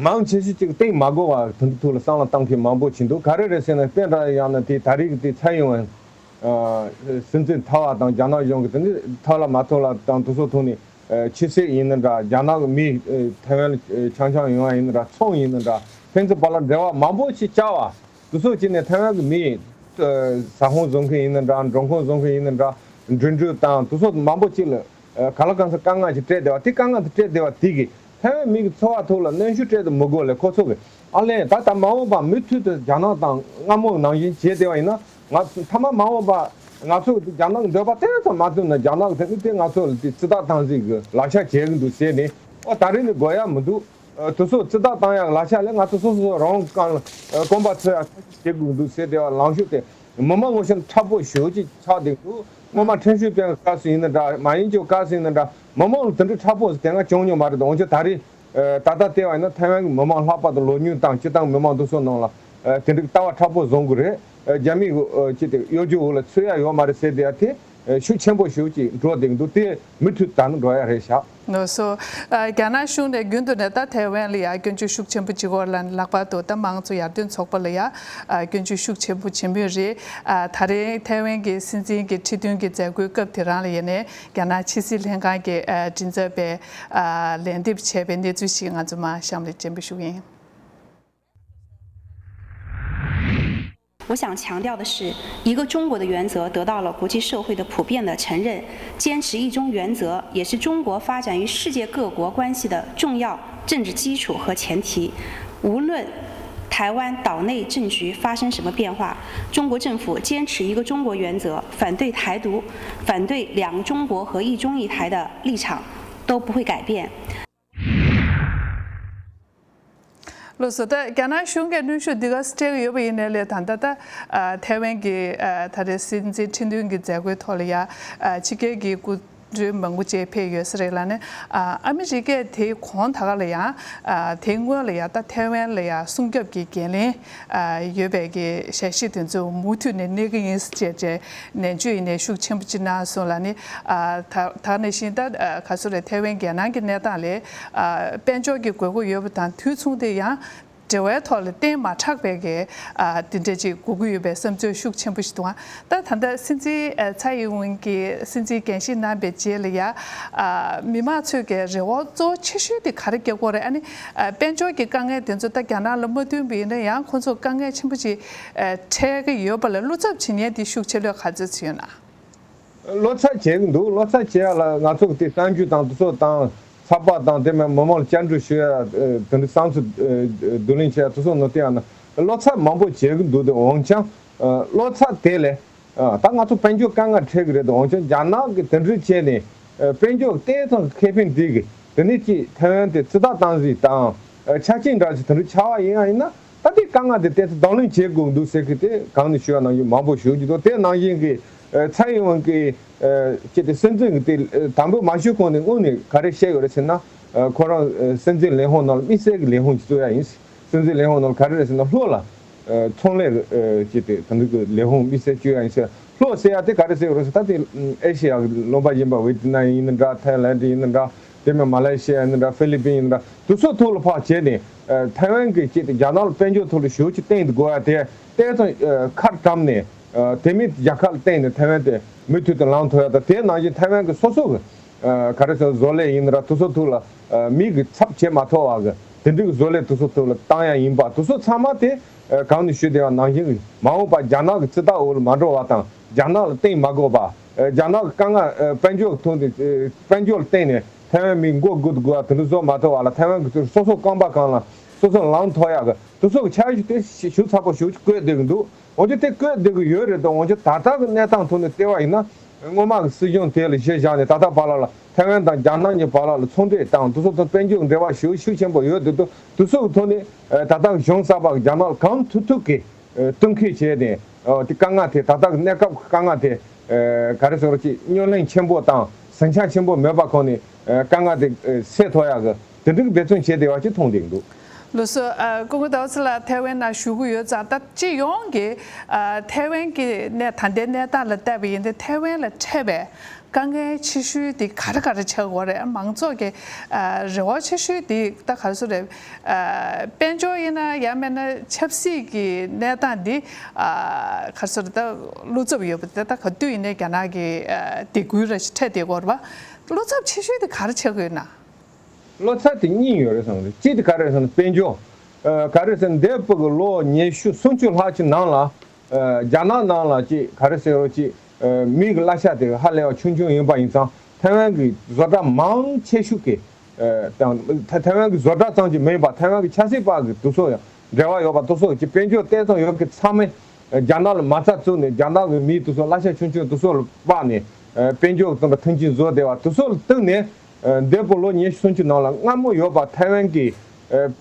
མང་ཆེ་ཤོས་ཅིག་བརྟེན་མ་དགོས་པ་དེ་འདྲ་ཐོག་ལ་བསམ་བློ་བཏང་མཁན་མང་པོ་ཅིག་འདུག་ག་རེ་རེད་ཟེར་ན་དཔེ་འདྲ་ཡང་ན་དེ་ད་རེས་ཀྱི་དེ་ཚ་ཡོང་བའི་སྲིད་འཛིན་ཐ་བ་དང་རྒྱ་ནག་གཞུང་གི་དེ་འདྲ་ཐ་ལ་མ་ཐོག་ལ་དང་དེ་ཚོ་ཐོག་ནས་ཆབ་སྲིད་ཡིན་ན་འདྲ་རྒྱ་ནག་གི་མི་ཐའེ་ཝན་ལ་ཆང་ཆང་ཡོང་བ་ཡིན་ན་འདྲ་ཚོང་ཡིན་ན་འདྲ་ཕན་ཚུན་བར་ལ་འབྲེལ་བ་མང་པོ་ཞིག་བཅའ་བ། དེ་ཚོ་བྱས་ནས་ཐའེ་ཝན་གྱི་མི་ཟ་ཁང་བཟོ་མཁན་ཡིན་ན་འདྲ་མགྲོན་ཁང་བཟོ་མཁན་ཡིན་ན་འདྲ་འགྲིམ་འགྲུལ་དང་དེ་ཚོ་མང་པོ་ཅིག་ལ་ག་ལ་གང་ས་དཀའ་ངལ་ཞིག་སྤྲད་བསྡད་པ་དེ་དཀའ་ངལ་དེ་སྤྲད་བསྡད་པ་དེ་གིས་ཐའེ་ཝན་མི་གི་འཚོ་བ་ཐོག་ལ་གནོན་ཤུགས་སྤྲད་དུ་མི་དགོས་ལས་ཁོ་ཚོ་གི་ཨ་ལན་ད་ལྟ་མ་འོངས་པ་མུ་མཐུད་དུ་རྒྱ་ནག་དང་སྔ་མོ་ནང་བཞིན་བྱས་བསྡད་པ་ཡིན་ན་ང་མཐའ་མ་མ་འོངས་པ་ང་ཚོ་རྒྱ་ནག་འདོད་པ་དེ་ཙམ་མ་བཏོན་ན་རྒྱ་ནག་གི་དེ་ནི་དེ་ང་ཚོ་ལ་དེ་རྩིས་རྟགས་བཏང་ཟིག་གི་ལག་ཆ་བྱེད་གི་འདུག་ཟེར་ནས་ཨོ་ད་རེས་ནི་དགོས་ཡ་མི་འདུག་དེ་ཚོ་རྩིས་རྟགས་བཏང་ཡག་ལག་ཆ་ལས་ང་ཚོ་སོ་སོ་རང་གང་ལ་གོམ་པ་འཚོལ་ཡག་བྱེད་དགོས་འདུག་ཟེར་དེ་བ་ལངས་ཤོག་དེ་མི་མང་ངོ་ཤེས་མཁྲེགས་པོ་ཞེ་པོ་ཅིག་ཆགས་བསྡད་འདུག་སྔོན་མ་ཁྲིན་ཤུ་པན་གྱི་སྐབས་སུ་ཡིན་ན་འདྲ་མ་ཡིན་ཅོ་སྐབས་སུ་ཡིན་ན་འདྲ་མི་མང་ལ་དེ་འདྲའི་མཁྲེགས་པོ་ཟེར་དེ་སྔ་བྱུང་མྱོང་མ་རེད། འོན་ཀྱང་ད་རེས་ད་ལྟ་བལྟས་པ་ཡིན་ན་ཐའེ་ཝན་གྱི་མི་མང་ལྷག་པར་དུ་ལོ་ཉུང་དང་སྤྱི་བཏང་མི་མང་དེ་ཚོ་ནང་ལ་དེ་འདྲའི་ལྟ་བ་མཁྲེགས་པོ་བཟུང་གི་རེད། རྒྱ་མིའི་ཅི་སྟེ་གཡོ་སྒྱུ་འོག་ལ་ཚུད་ཡ་ཡོད་མ་རེད་ཟེར་དེ་ཡ་དེ། ཤུགས་ཆེན་པོ་ཞིག་ཅིག་འགྲོ་བསྡད་འདུག་དེ་མུ་མཐུད་ད་ནི་འགྲོ་ཡ་རེད་ཤག་ལགས་སོ། རྒྱ་ནག་གཞུང་ནས་རྒྱུན་དུ་ནས་ད་ཐའེ་ཝན་ལ་ཡ་སྐྱོན་བརྗོད་ཤུགས་ཆེན་པོ་བྱེད་ཀྱི་ཡོད་ལ་ལྷག་པར་དུ་ད་དམངས་གཙོ་ཡར་ཐོན་ཚོགས་པ་ལ་ཡ་སྐྱོན་བརྗོད་ཤུགས་ཆེན་པོ་བྱེད་མུས་རེད། ད་རེས་ཐའེ་ཝན་གྱི་སྲིད་འཛིན་གྱི་ཁྲི་སྟོན་གྱི་མཛད་སྒོའི་སྐབས་དེ་རང་ལ་ཡིན་ནས་རྒྱ་ནག་ཕྱི་སྲིད་ལྷན་ཁང་གི་མགྲིན་ཚབ་པས་ལན་འདེབས་བྱས་པའི་གནས་ཚུལ་ཞིག་ང་ཚོ་མར་གཤམ་ལ་སྤྱན་འབུལ་ཞུ་གི་ཡིན། 我想强调的是，一个中国的原则得到了国际社会的普遍的承认。坚持一中原则也是中国发展与世界各国关系的重要政治基础和前提。无论台湾岛内政局发生什么变化，中国政府坚持一个中国原则，反对台独，反对两中国和一中一台的立场都不会改变。 ལགས་སོ། ད་རྒྱ་ནག་གཞུང་གིས་གནོན་ཤུགས་འདི་ག་སྤྲད་ཀྱི་ཡོད་པ་ཡིན་ནའི་ལས་ད་ལྟ་ད་ཐའེ་ཝན་གྱི་ད་རེས་སྲིད་འཛིན་ཁྲི་འདོན་གྱི་མཛད་སྒོའི་ཐོག་ལ་ཡ་ཕྱི་རྒྱལ་གྱི་སྐུ་མགྲོན་མང་པོ་ཅིག་ཕེབས་ཡོད་ས་རེད་ལ་ནི་ཨ་མི་རི་ཀས་དེའི་གོང་ད་ག་ལ་ཡང་དེའི་སྔོན་ལ་ཡ་ད་ཐའེ་ཝན་ལ་ཡ་སྲུང་སྐྱོབ་ཀྱི་འགན་ལེན་ཡོད་པའི་གི་ཞལ་བཞེས་དེ་ཚོ་མུ་མཐུད་ནས་གནས་ཀྱི་ཡིན་ཟེར་བྱས་ནན་བརྗོད་ཡིན་ནའི་ཤུགས་ཆེན་པོ་ཅིག་གནང་སོང་ལ་ནི་ད་ད་ནང་བཞིན་ད་ག་ཚོད་རེད། ཐའེ་ཝན་རྒྱལ་ནང་གི་གནས་སྟངས་ལས། དཔལ་འབྱོར་གྱི་དགོས་མཁོ་ཡོད་པ་དང་དུས་མཚུངས་དེ་ཡང་འབྲེལ་བའི་ཐོག་ལ་གཏན་མ་གྲགས་པའི་གི་དེ་འདྲ་ཅིག་དགོས་ཀྱི་ཡོད་པའི་བསམ་ཚུལ་ཤུགས་ཆེན་པོ་ཞིག་འདུག་ད་ད་ལྟ་སྲིད་འཛིན་ཚའེ་ཡིན་ཝེན་གྱིས་སྲིད་འཛིན་འགན་བཞེས་གནང་པའི་རྗེས་ལ་ཡ་མི་མང་ཚོས་ཀྱི་རེ་བ་གཙོ་བོ་ཆེ་ཤོས་དེ་ག་རེ་བསྐྱེད་དགོས་རེད། ཨ་ནི་དཔལ་འབྱོར་གྱི་དཀའ་ངལ་དེ་ཚོ་ད་རྒྱ་ནག་ལ་མ་བསྟུན་པ་ཡིན་ན་ཡང་ཁོང་ཚོ་དཀའ་ངལ་ཆེན་པོ་ཅིག་འཕྲད་ཀྱི་ཡོད་པ་ལ་བློ་འཚབ་བྱེད་མཁན་དེ་ཤུགས་ཆེ་ལོས་ག་ཚོད་ཅིག་ཡོད་ན། བློ་འཚབ་བྱེད་ཀྱི་འདུག་བློ་འཚབ་བྱེད་ཡ་ལ་ང་ཚོ་གི་དེ་གསར་འགྱུར་དང་དེ་ཚོ་དང་ཚགས་པར་དང་དེ་མིན་མི་མང་ལ་བཅར་འདྲི་ཞུ་ཡ་དེ་འདྲ་བསམ་ཚུལ་བསྡུ་ལེན་བྱེད་ཡ་དེ་ཚོ་ནང་བལྟས་ཡ་ན་བློ་འཚབ་མང་པོ་བྱེད་ཀྱི་འདུག་དེ་འོན་ཀྱང་བློ་འཚབ་དེ་ལས་ད་ང་ཚོ་དཔལ་འབྱོར་དཀའ་ངལ་འཕྲད་ཀྱི་རེད། དེ་འོན་ཀྱང་རྒྱ་ནག་གི་དེ་འདྲ་བྱས་ནས་དཔལ་འབྱོར་བལྟས་ཙང་ཁེ་ཕན་འདི་གི་དེ་ནས་ཅིག་ཐའེ་ཝན་དེ་རྩིས་རྟགས་བཏང་ཟིག་དང་ཆ་རྐྱེན་འདྲ་ཞིག་དེ་འདྲ་ཆགས་པ་ཡིན་ཡ་ཡིན་ན། ད་ལྟའི་དཀའ་ངལ་དེ་ཏན་ཏན་གདོང་ལེན་བྱེད་དགོས་འདུག་ཟེར་གི་དེ་གང་ནས་ཞུ་བ་ནང་བཞིན་མང་པོ་ཞུ་རྒྱུ་འདུག་དེ་ནང་བཞིན་གི་ཚའེ་ཡིན་ཝེན་གི་ཅི་དེ་སྲིད་འཛིན་གི་དེ་དམ་འབུལ་མ་ཞུས་གོང་ནས་དངོས་ནས་ག་རེ་བཤད་ཡོད་རེད་ཟེར་ན། ཁོ་རང་སྲིད་འཛིན་ལས་ཁུངས་ནང་ལ་དམིགས་བསལ་གི་ལས་ཁུངས་ཅིག་བཙུགས་ཡ་ཡིན། སྲིད་འཛིན་ལས་ཁུངས་ནང་ལ་ག་རེ་རེད་ཟེར་ན་ལྷོ་ལ་ཚོང་ལས་ཅི་དེ་དམ་འབུལ་གི་ལས་ཁུངས་དམིགས་བསལ་བཙུགས་ཡ་ཡིན་ཟེར། ལྷོ་ཟེར་ཡ་དེ་ག་རེ་ཟེར་ཡོད་རེད་ཟེར་ད་དེ་ཨེ་ཤེ་ཡ་གི་ལུང་པ་ཡིན་པ་ཝེ་ཏི་ནམ་ཡིན་ན་འདྲ། ཐའི་ལན་ཡིན་ན་འདྲ། དེ་མིན་མ་ལེ་ཤི་ཡ་ཡིན་ན་འདྲ། ཧྥི་ལི་པིན་ཡིན་ན་འདྲ། དེ་ཚོ་ཐོག་ལ་ཕར་བྱས་ནས་ཐའེ་ཝན་གྱི་ཆེད་དུ་རྒྱ་ནག་ལ་དཔལ་འབྱོར་ཐོག་ལ་ཞེ་པོ་ཅིག་བརྟེན་དགོས་ཡ་དེ་ཏོག་ཙམ་ཁ་བཀྲམ་ནས་དེ་མིན་རྒྱལ་ཁབ་ལ་བརྟེན་ནས་ཐའེ་ཝན་དེ་ མུ་མཐུད་དུ་ལངས་ཐུབ་ཡ་དང་། དེ་ནང་བཞིན་ཐའེ་ཝན་གྱི་སོ་སོ་གི་ཨ་ག་རེ་ཟེར་བཟོ་ལས་ཡིན་ན་ར་དེ་ཚོ་ཐོག་ལ་ཨ་མི་གི་ཚབ་བྱེད་མ་ཐུབ་པ་གི་དེ་འདྲའི་གི་བཟོ་ལས་དེ་ཚོ་ཐོག་ལ་བཏང་ཡ་ཡིན་པ། དེ་ཚོ་ཚང་མ་དེ་ཨ་གོང་ནས་ཞུས་བསྡད་པ་ནང་བཞིན་གི་མ་འོངས་པ་རྒྱ་ནག་གི་རྩིས་རྟགས་འོག་ལ་མ་འགྲོ་བ་དང་། རྒྱ་ནག་ལ་བརྟེན་མ་དགོས་པ། ཨ་རྒྱ་ནག་གི་དཀའ་ངལ་ཨ་དཔལ་འབྱོར་གྱི་ཐོག་ནས་ཨ་དཔལ་འབྱོར་ལ་བརྟེན་ནས་ཐའེ་ཝན་མི་མགོ་སྒུར་དགོས་པ་དེ་འདྲ་བཟོ་མ་ཐུབ་པ་ལ། ཐའེ་ཝན་གྱི་སོ་སོ་རྐང་པ་གང་ལ་སོ་སོ་ལངས་ཐུབ་ཡ་གི་དེ་ཚོ་གི་འཆར་གཞི་དེ་ཞིབ་ཚགས་པོ་ཞེ་པོ་ཅིག་བཀོད་བསྡད་གི་འདུག་འོན་ཀྱང་དེ་བཀོད་བསྡད་ཀྱི་ཡོད་རེད་དོ། འོན་ཀྱང་ད་ལྟ་གི་གནས་སྟངས་ཐོག་ནས་བལྟས་པ་ཡིན་ན། སྔོན་མ་གི་སྲིད་གཞུང་དེ་ལ་གཞི་བཞག་ནས་ད་ལྟ་བར་ལ་ལ་ཐའེ་ཝན་དང་རྒྱ་ནག་གཉིས་བར་ལ་ལ་ཚོང་འབྲེལ་དང་དེ་ཚོ་དང་དཔལ་འབྱོར་འབྲེལ་བ་ཞེ་པོ་ཤུགས་ཆེན་པོ་ཡོད་འདུག་དོ། དེ་ཚོ་གི་ཐོག་ནས་ད་ལྟ་གཞུང་གསར་པ་གི་རྒྱ་ནག་ལ་གང་ཐུབ་ཐུབ་ཀྱིས་ཨ་གཏུག་འཁེལ་བྱས་ནས། ཨ་དེ་དཀའ་ངལ་དེ་ད་ལྟ་གི་གནས་སྐབས་ཀྱི་དཀའ་ངལ་དེ་ཨ་ག་རེ་ཟེར་རོ་ཅིག་སྙོག་གླེང་ཆེན་པོ་དང་ཟིང་ཆ་ཆེན་པོ་མེད་པ་ཁོ་ནས་ཨ་དཀའ་ངལ་དེ་ཨ་སེལ་ཐུབ་ཡག་གི་དེ་འདྲའི་འབད་བརྩོན་བྱས་བསྡད་པ་ཅིག་མཐོང་བསྡད་ཀྱི་འདུག་ལགས་སོ། ཨ་སྐུ་ངོ་ཟླ་བ་ཚེ་ལགས་ཐའེ་ཝན་ནང་བཞུགས་ཀྱི་ཡོད་ཙང་། ད་སྤྱི་ཡོངས་ཀྱི་ཨ་ཐའེ་ཝན་གྱི་གནས་ད་ལྟའི་གནས་སྟངས་ལ་བལྟས་པ་ཡིན་ཏེ། ཐའེ་ཝན་ལ་འཕྲད་པའི་དཀའ་ངལ་ཆེ་ཤོས་དེ་ག་རེ་ག་རེ་ཆགས་ཀྱི་ཡོད་རེད། མང་ཚོགས་ཀྱི་ཨ་རེ་བ་ཆེ་ཤོས་དེ་ད་ག་རེ་ཟེར་རེད། ཨ་དཔལ་འབྱོར་ཡིན་ན་ཡང་མིན་ན་ཆབ་སྲིད་ཀྱི་གནས་སྟངས་འདི་ཨ་ག་རེ་ཟེར་རེད། ད་བློ་འཚབ་ཡོད་པ་དེ་ད་ག་དུས་ཡིན་ནའི་རྒྱ་ནག་གི་ཨ་སྡིགས་སྐུལ་ར་ཞིག་འཕྲད་བསྡད་ཀྱི་ཡོད་རེད་པ། བློ་འཚབ་ཆེ་ཤོས་དེ་ག་རེ་ཆགས་ཀྱི་ཡོད་ན། བློ་འཚབ་དེ་གཉིས་ཡོད་རེད་བསམ་གི་རེད། གཅིག་དེ་ག་རེ་རེད་ཟེར་ན་དཔལ་འབྱོར། ཨ་ག་རེ་ཟེར་ན་འདས་པའི་གི་ལོ་ཉི་ཤུ་སུམ་ཅུ་ལྷག་ཅིག་ནང་ལ། ཨ་རྒྱ་ནག་ནང་ལ་ཅིག་ག་རེ་ཟེར་རོ་ཅིག་ཨ་མི་གི་གླ་ཆ་དེ་ཧ་ལས་པ་ཆུང་ཆུང་ཡིན་པ་ཡིན་ཙང་། ཐའེ་ཝན་གི་བཟོ་གྲྭ་མང་ཆེ་ཤོས་ཀྱི་ཨ་དང་ཐ་ཐའེ་ཝན་གི་བཟོ་གྲྭ་ཙམ་གྱིས་མིན་པ། ཐའེ་ཝན་གི་ཆབ་སྲིད་པ་གི་དེ་ཚོ་ཡང་འབྲེལ་བ་ཡོད་པ་དེ་ཚོ་གི་དཔལ་འབྱོར་ལྟས་ཙམ་ཡོད་མཁན་ཚང་མས་རྒྱ་ནག་ལ་མ་རྩ་བཙུགས་ནས། རྒྱ་ནག་གི་མི་དེ་ཚོ་གླ་ཆ་ཆུང་ཆུང་དེ་ཚོ་ལ་དཔག་ནས་ཨ་དཔལ་འབྱོར་གི་དོན་དུ་མཐུན་རྐྱེན་བཟོ་བསྡད་པ་དེ་ཚོ་ལ་བརྟེན་ནས། ཨ་འདས་པའི་ལོ་ཉི་ཤུ་སུམ་ཅུ་ནང་ལ་སྔ་མོ་ཡོད་པ་ཐའེ་ཝན་གྱི་ཨ་ཨ་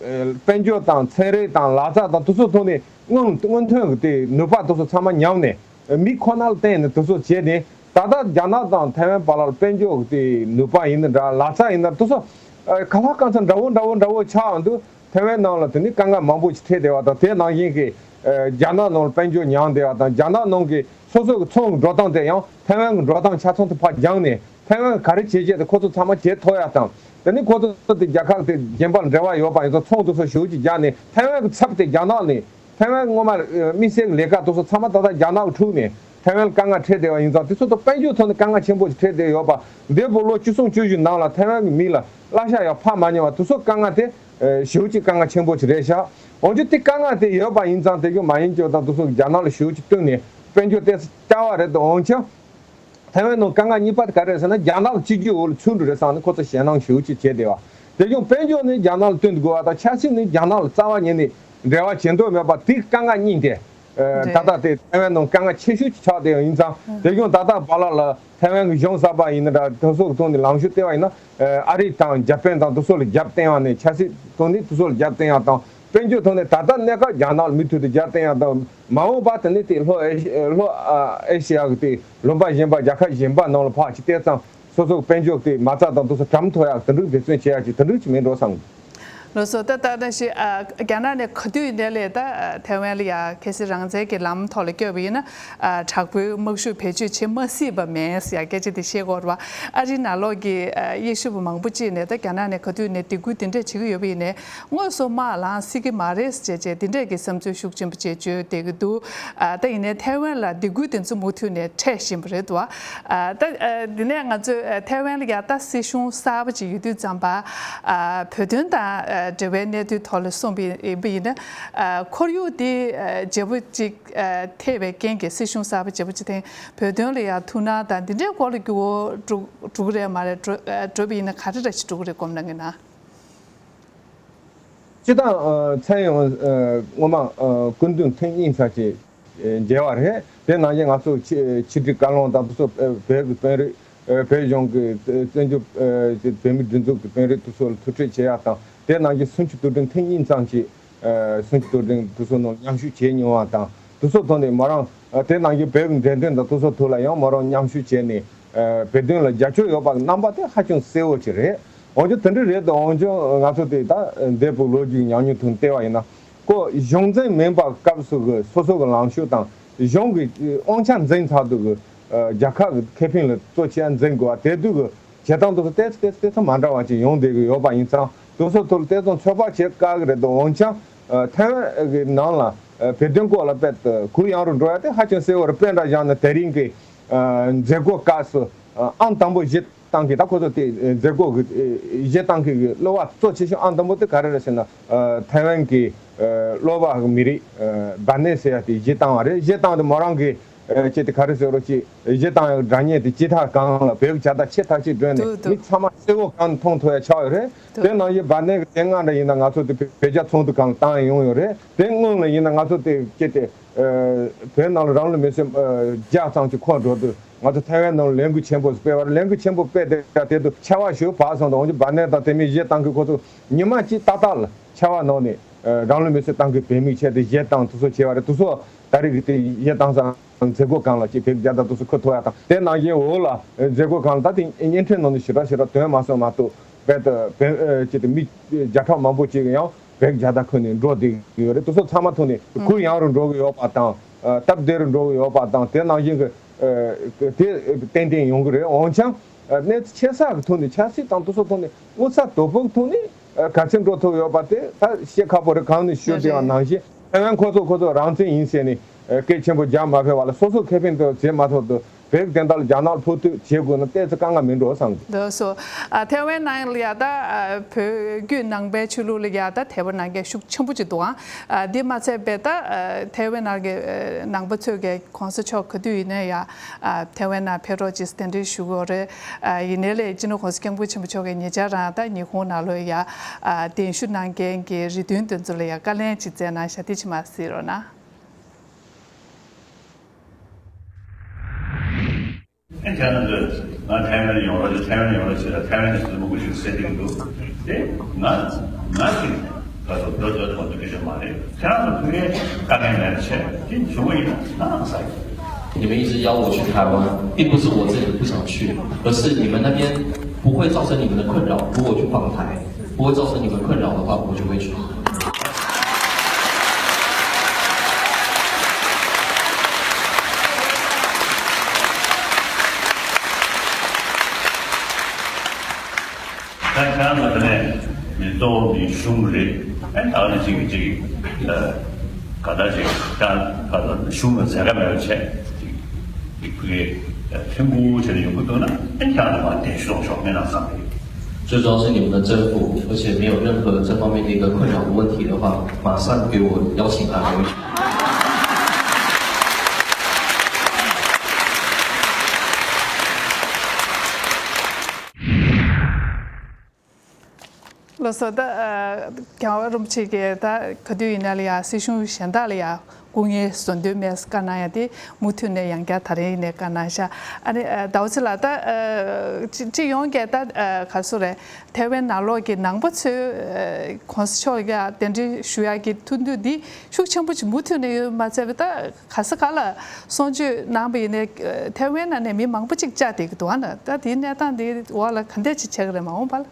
དཔལ་འབྱོར་དང་ཚན་རིག་དང་ལག་རྩལ་དང་དེ་ཚོ་ཐོག་ནས་སྔོན་སྔོན་ཐོན་གྱི་དེ་ནུས་པ་དེ་ཚོ་ཚང་མ་ཉམས་ནས། ཨ་མི་ཁོ་ན་ལ་བརྟེན་ནས་དེ་ཚོ་བྱས་ནས། ད་ལྟ་རྒྱ་ནག་དང་ཐའེ་ཝན་བར་ལ་དཔལ་འབྱོར་གྱི་དེ་ནུས་པ་ཡིན་ན་འདྲ། ལག་རྩལ་ཡིན་ན་དེ་ཚོ་ཨ་ག་ལ་གང་འཚམ་འདྲ་བོ་འདྲ་བོ་འདྲ་བོ་ཆགས་འདུག་ཐའེ་ཝན་ནང་ལ་དེ་ནི་དཀའ་ངལ་མང་པོ་ཞིག་འཕྲད་བསྡད་པ་དང་། དེ་ནང་བཞིན་གྱི་ཨ་རྒྱ་ནག་ནང་ལ་དཔལ་འབྱོར་ཉམས་བསྡད་པ་དང་། རྒྱ་ནག་ནང་གི་སོ་སོ་གི་ཚོང་གི་འགྲོ་སྟངས་དེ་ཡང་ཐའེ་ཝན་གྱི་འགྲོ་སྟངས་ཆ་ཚང་དུ་ཕར་སྦྱངས་ནས། ཐའེ་ཝན་གྱིས་ག་རེ་བྱེད་བྱེད་དེ་ཁོ་ཚོ་ཚང་མ་བྱེད་ཐུབ་ཡ་དང་། དེ་ནི་ཁོ་ཚོ་དེ་རྒྱལ་ཁབ་དེ་གཞན་པ་ལ་འབྲེལ་བ་ཡོད་པ་ཡིན་ཙང་། ཚོང་དེ་ཚོ་ཞེ་པོ་ཅིག་རྒྱག་ནས། ཐའེ་ཝན་གྱི་ཚབ་དེ་རྒྱ་ནག་ནས། ཐའེ་ཝན་སྔོན་མ་ཨ་དམིགས་བསལ་གྱི་ལས་ཀ་དེ་ཚོ་ཚང་མ་ད་ལྟ་རྒྱ་ནག་གི་འཁྲུག་ནས་ཐའེ་ཝན་ལ་དཀའ་ངལ་འཕྲད་བསྡད་པ་ཡིན་ཙང་། དེ་ཚོ་དང་དཔལ་འབྱོར་ཐོག་ནས་དཀའ་ངལ་ཆེན་པོ་ཞིག་འཕྲད་བསྡད་ཡོད་པ། འདས་པའི་ལོ་བཅུ་གསུམ་བཅུ་བཞི་ནང་ལ་ཐའེ་ཝན་གྱི་མི་ལ་གླ་ཆ་ཡང་ཕར་མ་ཉོ་བ་དེ་ཚོ་དཀའ་ངལ་དེ་ཨ་ཞེ་པོ་ཅིག་དཀའ་ངལ་ཆེན་པོ་ཞིག་རེད་ཤག་འོན་ཀྱང་དེ་དཀའ་ངལ་དེ་ཡོད་པ་ཡིན་ཙང་། དེ་གཞུང་མ་ཡིན་སྐྱོ་དང་དེ་ཚོ་རྒྱ་ནག་ལ་ཞེ་པོ་ཅིག་བསྟུན་ནས་དཔལ་འབྱོར་ཏོག་ཙམ་བསྐྱར་བ་རེད་དོ། འོན་ཀྱང་ཐའེ་ཝན་ནང་དཀའ་ངལ་གཉིས་པ་དེ་ག་རེ་རེད་ཟེར་ན། རྒྱ་ནག་གཅིག་གྱུར་འོག་ལ་ཚུད་འགྲོ་རེད་བསམ་ནས་ཁོ་ཚོ་ཞེད་སྣང་ཞེ་པོ་ཅིག་བྱས་བསྡད་པ། དེ་གཞུང་དཔལ་འབྱོར་ནི་རྒྱ་ནག་ལ་བསྟུན་དགོས་པ་དང་། ཆབ་སྲིད་ནི་རྒྱ་ནག་ལ་རྩ་བ་ཉིད་ནས་འབྲེལ་བ་བྱེད་འདོད་མེད་པ། དེ་དཀའ་ངལ་གཉིས་དེ་ཨ་ད་རེད། ལྟ་དེ་ཐའེ་ཝན་ནང་དཀའ་ངལ་ཆེ་ཤོས་ཅིག་ཆགས་བསྡད་ཡོད་ཡིན་ཙང་། ཨ་དེ་གཞུང་ད་ལྟ་བར་ལ་ལ་ཐའེ་ཝན་གྱི་གཞུང་གསར་པ་ཡིན་ན་འདྲ། དེ་ཚོ་གི་ཐོག་ནས་ལངས་ཕྱོགས་བལྟས་པ་ཡིན་ན། ཨ་ཨ་རི་དང་འཇར་པན་དང་དེ་ཚོ་ལ་རྒྱབ་བརྟེན་ཡག་ནས། ཆབ་སྲིད་ཐོག་ནས་དེ་ཚོ་ལ་རྒྱབ་བརྟེན་ཡག་དང་། དཔལ་འབྱོར་ཐོག་ནས་ད་ལྟ་གནས་སྐབས་རྒྱ་ནག་ལ་མུ་མཐུད་དུ་རྒྱབ་བརྟེན་ཡག་དང་། མ་འོངས་པ་དེ་ནས་དེ་ལྷོ་ཨེ་ཤི་ལྷོ་ཨ་ཨེ་ཤི་ཡ་གི་དེ་ལུང་པ་གཞན་པ། རྒྱལ་ཁབ་གཞན་པ་ནང་ལ་ཕར་ཅིག་བལྟས་ཙང་། སོ་སོ་གི་དཔལ་འབྱོར་དེ་མ་རྩ་དང་དེ་ཚོ་གྲམ་ཐོ་ཡག་དེ་འདྲའི་འབད་བརྩོན་བྱེད་ཡག་ཅིག་དེ་འདྲ་ཅིག་མིན་འགྲོ་བསམ། ལགས་སོ། ད་ལྟ་ནང་བཞིན་ཨ་རྒྱ་ནག་ནས་ག་དུས་ནས་ལས་ད་ཨ་ཐའེ་ཝན་ལ་ཡ་གལ་སྲིད་རང་བཙན་གྱི་ལམ་ཐོག་ལ་བསྐྱོད་པ་ཡིན་ན། ཨ་དྲག་པོའི་དམག་ཤུགས་བེད་སྤྱོད་བྱེད་མ་སྲིད་པ་མེད་ཟེར་ཡ་སྐད་ཆ་དེ་བཤད་ཀྱི་ཡོད་རེད་པ། ཨ་རིའི་ནང་ལོགས་ཀྱི་ཨ་དབྱེ་ཞིབ་པ་མང་པོ་ཅིག་ནས་ད་རྒྱ་ནག་ནས་ག་དུས་ནས་སྡིགས་སྐུལ་དེ་འདྲས་བྱེད་ཀྱི་ཡོད་པ་ཡིན་ནའི། དངོས་སུ་དམག་ལངས་སྲིད་ཀྱི་མ་རེད་ཟེར་བྱས་དེ་འདྲས་ཀྱི་བསམ་ཚུལ་ཤུགས་ཆེན་པོ་བྱས་བརྗོད་བསྡད་ཀྱི་འདུག་ཨ་ད་ཡིན་ནའི་ཐའེ་ཝན་ལ་སྡིགས་སྐུལ་དེ་ཚོ་མུ་མཐུད་ནས་འཕྲད་བཞིན་པ་རེད་འདུག་ཨ་ད་ཨ་འདི་ནས་ང་ཚོས་ཨ་ཐའེ་ཝན་ལ་ཡ་ད་སྲིད་གཞུང་གསར་པ་ཅིག་ཡོད་དུས་ཙམ་པ། ཨ་བོད་དོན་དང་ཨ་འབྲེལ་བའི་གནད་དོན་ཐོག་ལ་གསུངས་པ་ཡིན་ན། ཨ་ཁོར་ཡུག་དེ་ཨ་བརྗེ་པོ་ཅིག་ཨ་ཐེབས་པའི་རྐྱེན་གྱིས་སྲིད་གཞུང་གསར་པ་བརྗེ་པོ་ཅིག་ཐེབས། བོད་དོན་ལ་ཡ་ཐུགས་སྣང་དང་འདི་འདྲའི་སྐོར་ལ་འགྱུར་བ་འགྲོ་འགྲོ་གི་རེད་མ་རེད། འགྲོ་ཨ་འགྲོ་བ་ཡིན་ན་ག་རེ་འདྲ་ཞིག་འགྲོ་གི་རེད། སྒོམ་གནང་གི་ན། སྤྱིར་བཏང་ཨ་ཚན་ཡོངས་ཨ་སྔོན་མ་ཨ་སྐུ་མདུན་ཐེངས་གཉིས་ཙམ་ཅིག་ཨ་མཇལ་བ་རེད། དེ་ནང་བཞིན་ང་ཚོ་ཕྱི་ཕྱི་དྲིལ་བཀའ་བློན་དང་དེ་ཚོ་ཨ་བོད་ཀྱི་དཔོན་རིགས། ཨ་བོད་གཞུང་གི་བཙན་བྱོལ་ཨ་བོད་མིའི་སྒྲིག་འཛུགས་ཀྱི་དཔོན་རིགས་དེ་ཚོ་ལ་ཐུག་འཕྲད་བྱེད་ཡ་དང་། དེ་ནང་བཞིན་གསུམ་བཅུ་དུས་དྲན་ཐེངས་གཉིས་ཙམ་ཅིག་ཨ་གསུམ་བཅུ་དུས་དྲན་དེ་ཚོ་ནང་མཉམ་ཞུགས་བྱེད་མྱོང་བ་དང་། དེ་ཚོ་ཐོག་ནས་མོ་རང་ཨ་དེ་ནང་བཞིན་བོད་ཀྱི་འགྲེམས་སྟོན་དང་དེ་ཚོ་ཐོག་ལ་ཡང་མོ་རང་མཉམ་ཞུགས་བྱས་ནས། ཨ་བོད་དོན་ལ་རྒྱབ་སྐྱོར་ཡོད་པ་གི་རྣམ་པ་དེ་ཧ་ཅང་གསལ་བོ་ཅིག་རེད། འོན་ཀྱང་དེ་འདྲ་རེད་དོ། འོན་ཀྱང་ང་ཚོ་དེ་ད་འདས་པའི་ལོ་རྒྱུས་ཉམས་མྱོང་ཐོག་ནས་བལྟས་པ་ཡིན་ན། ཁོ་གཞུང་འཛིན་མིན་པ་སྐབས་སུ་གི་སོ་སོ་གི་ལངས་ཕྱོགས་དང་། གཞུང་གི་དབང་ཆ་འཛིན་ཚར་དུས་གི་ཨ་རྒྱལ་ཁབ་ཀྱི་ཁེ་ཕན་ལ་གཙོ་ཆེ་འཛིན་དགོས་པ་དེ་དུས་གི་བྱེད་སྟངས་དེ་ཚོ་ཏོག་ཙམ་ཏོག་ཙམ་ཏོག་ཙམ་མ་འདྲ་བ་ཅིག་ཡོང་བསྡད་ཀྱི་ཡོད་པ་ཡིན་ཙང་། དེ་ཚོ་ཐོག་ལ་ཏོག་ཙམ་ཚོད་དཔག་བྱེད་དཀའ་གི་རེད་དོ། འོན་ཀྱང་ཨ་ཐའེ་ཝན་གྱི་ནང་ལ་ཨ་བོད་དོན་སྐོར་ལ་དཔེ་གུ་ཡངས་རུ་འགྲོ་ཡ་དེ་ཧ་ཅང་གསལ་བོ་རེད། དཔེ་འདྲ་བཞག་ན་དེ་རིང་གི་ མཛད་སྒོ་སྐབས་སུ་ཨང་དང་པོ་བཞེས་བཏང་གི། ད་ཁོ་ཚོ་དེ་མཛད་སྒོ་གི་བཞེས་བཏང་གི་གླུ་བ་གཙོ་ཆེ་ཤོས་ཨང་དང་པོ་དེ་ག་རེ་རེད་ཟེར་ན། ཐའེ་ཝན་གྱི་གླུ་བ་མི་རིགས་བ་ནེ་ཟེར་ཡ་དེ་བཞེས་བཏང་བ་རེད། བཞེས་བཏང་དེ་མོ་རང་གི་ཅི་དེ་ག་རེ་ཟེར་རོ་ཅི་བཞེས་བཏང་ཡ་སྒྲ་སྙན་དེ་ཇི་ལྟར་གང་ལ་བོད་ཀྱི་བྱ་དག་ཆེ་ཐག་ཆོད་བསྒྲོན་ནས། འདུག་འདུག་མི་ཚང་མ་གསལ་བོ་གང་མཐོང་ཐུབ་ཡ་ཆགས་ཡོད་རེད། འདུག་དེ་ནང་བཞིན་བ་ནེ་གི་དེ་སྔ་འདྲ་ཡིན་ན་ང་ཚོ་དེ་བོད་རྒྱ་ཚོགས་འདུ་གང་ལ་བཏང་ཡོང་ཡོད་རེད། དེ་སྔོན་ལ་ཡིན་ན་ང་ཚོ་དེ་ཅི་དེ་བོད་ནང་ལ་རང་ལུས་མེར་སྲེག་བརྒྱ་ཙམ་གྱི་ཁོངས་འགྲོ་དུས། ང་ཚོ་ཐའེ་ཝན་ནང་ལ་ལས་འགུལ་ཆེན་པོ་སྤེལ་བར། ལས་འགུལ་ཆེན་པོ་སྤེལ་དེ་དེ་དུ་ཆར་པ་ཞེ་པོ་བབས་སོང་དང་། འོན་ཀྱང་བ་ནེ་དང་དེ་མིན་བཞེས་བཏང་གི་ཁོ་ཚོ་ཉི་མ་གཅིག་ཏག་ཏག་ལ་ཆར་པ་ནང་ནས་རང་ལུས་མེར་སྲེག་བཏང་གི་བོད་མི་ཆེད་དུ་བཞེས་བཏང་དེ་ཚོ་བྱས་པ་རེད། དེ་ཚོ་ད་རེས་ཀྱི་དེ་བཞེས་བཏང་ས་མཛད་སྒོ་སྒང་ལ་ཅིག་བོད་ཀྱི་བྱ་དག་དེ་ཚོ་འཁུར་ཐུབ་ཡ་དང་། དེ་ནང་བཞིན་འོག་ལ་མཛད་སྒོ་སྒང་ལ་ད་དེ་བརྙན་འཕྲིན་ནང་ནས་ཞེ་དྲག་ཞེ་དྲག་ཐོན་མ་སོང་མ་གཏོགས། རྦད་དེ་བོད་ཅིག་དེ་མི་བརྒྱ་ཕྲག་མང་པོ་ཅིག་ཡང་བོད་ཀྱི་བྱ་དག་འཁུར་ནས་འགྲོ་བསྡད་ཡོད་རེད། དེ་ཚོ་ཚང་མ་ཐོག་ནས་གུ་ཡངས་རུ་འགྲོ་གི་ཡོད་པ་དང་། སྟབས་བདེ་རུ་འགྲོ་གི་ཡོད་པ་དང་། དེ་ནང་བཞིན་གྱི་དེ་ཏན་ཏན་ཡོང་གི་རེད། འོན་ཀྱང་གནས་ཚུལ་ཆེ་ས་གི་ཐོག་ནས། ཆབ་སྲིད་དང་དེ་ཚོ་ཐོག་ནས་དངོས་ས་དོད་པོ་གི་ཐོག་ནས་ག་ཚོད་འགྲོ་ཐུབ་ཡོད་པ་དེ་ད་བཤད་ཁག་པོ་རེད། གང་ནས་ཞུ་བདེ་བ་ནང་བཞིན། ཐའེ་ཝན་ཁོ་ཚོ་ཁོ་ཚོ་རང་བཙན་ཡིན་ཟེར་ནས་སྐད་ཆེན་པོ་རྒྱག་མ་ཕོད་པ་ལ། སོ་སོ་ཁེ་ཕན་དེ་བྱེད་མ་ཐུབ་དུས་བོད་ཀྱི་དོན་དག་ལ་རྒྱ་ནག་ལ་ཕོག་ཐུག་བྱེད་དགོས་ན་ཏོག་ཙམ་དཀའ་ངལ་མི་འགྲོ་བསམ་གི། འདུག་སོ། ཨ་ཐའེ་ཝན་ནང་ལ་ཡ་ད་ཨ་བོད་བརྒྱུད་ནང་པའི་ཆོས་ལུགས་ལ་ཡ་ད་དད་པ་གནང་མཁན་ཤུགས་ཆེན་པོ་ཅིག་འདུག་ཨང་། ཨ་འདི་མ་ཚད་པའི་ད་ཨ་ཐའེ་ཝན་ནང་གི་ཨ་ནང་པ་ཚོས་ཀྱི་གོང་ས་མཆོག་ག་དུས་ཡིན་ན་ཡ་ཨ་ཐའེ་ཝན་ནང་ཕེབས་རོགས་ཅེས་གདན་འདྲེན་ཞུ་གི་ཡོད་རེད། ཨ་ཡིན་ནའི་ལས་སྤྱི་ནོར་༸གོང་ས་༸སྐྱབས་མགོན་ཆེན་པོ་མཆོག་གིས་ཉེ་ཆར་རང་ད་ཉི་ཧོང་ནང་ལོགས་ཡ་ཨ་གདན་ཞུ་གནང་མཁན་གྱི་རེ་འདུན་དེ་ཚོ་ལ་ཡ་བཀའ་ལན་ཅིག་སྩལ་གནང་ཤག་དེ་ཅིག་མར་གཟིགས་རོགས་གནང་། ཨེ་ཁྱེད་རང་ཚོས་ང་ཐའེ་ཝན་ཡོང་རོགས་བྱེད། ཐའེ་ཝན་ཡོང་རོགས་བྱེད་ལ། ཐའེ་ཝན་ནས་སུ་མང་པོ་ཞིག་བསད་བསྡད་ཀྱི་འདུག་དེ་ང་ང་ཞིག་ག་ཚོད་འགྲོ་འགྲོ་ཐོག་འདུག་གི་ཞིག་མ་རེད། ཁྱེད་རང་ཚོ་ཕ་གིའི་དཀའ་ངལ་མེད་པ་བྱས། དེ་བྱུང་བ་ཡིན་ན་ང་རང་ས་ཡིན། 你们一直邀我去台湾，并不是我自己不想去，而是你们那边不会造成你们的困扰，如果去访台，不会造成你们困扰的话，我就会去。 ད་ཁྱེད་རང་ཚོ་དེ་ནས་མི་གཙོ་བོ་མི་གཞུང་རེད། ཨེ་ད་ནི་གཅིག་གིས་གཅིག་ག་ད་ཅིག་ད་ག་ད་གཞུང་ལ་མཛད་དཀའ་མེད་པ་བྱས། ཅིག་ཅིག་ཕ་གིའི་ཐེངས་དགུ་བྱས་ནས་ཡོང་གི་འདུག་ན། ཨེ་ཁྱེད་རང་ཚོ་མར་གདན་ཞུ་སོང་ཤོག་ངས་ནང་བསམ་གི། 最重要是你们的政府，而且没有任何这方面的一个困扰的问题的话，马上给我邀请他们。 ལགས་སོ། ད་ཨ་རྒྱལ་བ་རིན་པོ་ཆེ་གིས་ད་ག་དུས་ཡིན་ན་ལ་ཡ་སྲིད་གཞུང་གཞན་དག་ལ་ཡ་སྐུ་ངལ་བཟོ་འདོད་མེད་བཀའ་གནང་ཡ་དེ་མུ་མཐུད་ནས་ཡང་བསྐྱར་ད་རེས་ཡིན་ནས་བཀའ་གནང་ཤག་ཨ་ནི་ཨ་ཟླ་བ་ཚེ་ལགས། ད་ཨ་སྤྱི་སྤྱི་ཡོངས་ཀྱི་ད་ཨ་ག་རེ་ཟེར་རེད། ཐའེ་ཝན་ནང་ལོགས་ཀྱི་ནང་པ་ཚོས་ཨ་གོང་ས་མཆོག་ལ་ཡ་གདན་འདྲེན་ཞུ་ཡ་གི་ཐུགས་འདུན་འདི་ཤུགས་ཆེན་པོ་ཅིག་མུ་མཐུད་ནས་ཡོད་མ་ཚད་པ། ད་ག་ས་ག་ལ་གསུང་ཆོས་གནང་བ་ཡིན་ནའི་ཨ་ཐའེ་ཝན་ནང་ནས་མི་མང་པོ་ཅིག་བཅར་བསྡད་ཀྱི་འདུག་ཨ་ནི་ད་དེའི་གནས་སྟངས་དེའི་འོག་ལ་ག་འདྲ་ཅིག་བྱེད་ཀྱི་རེད། མ་འོངས་པ་ལ།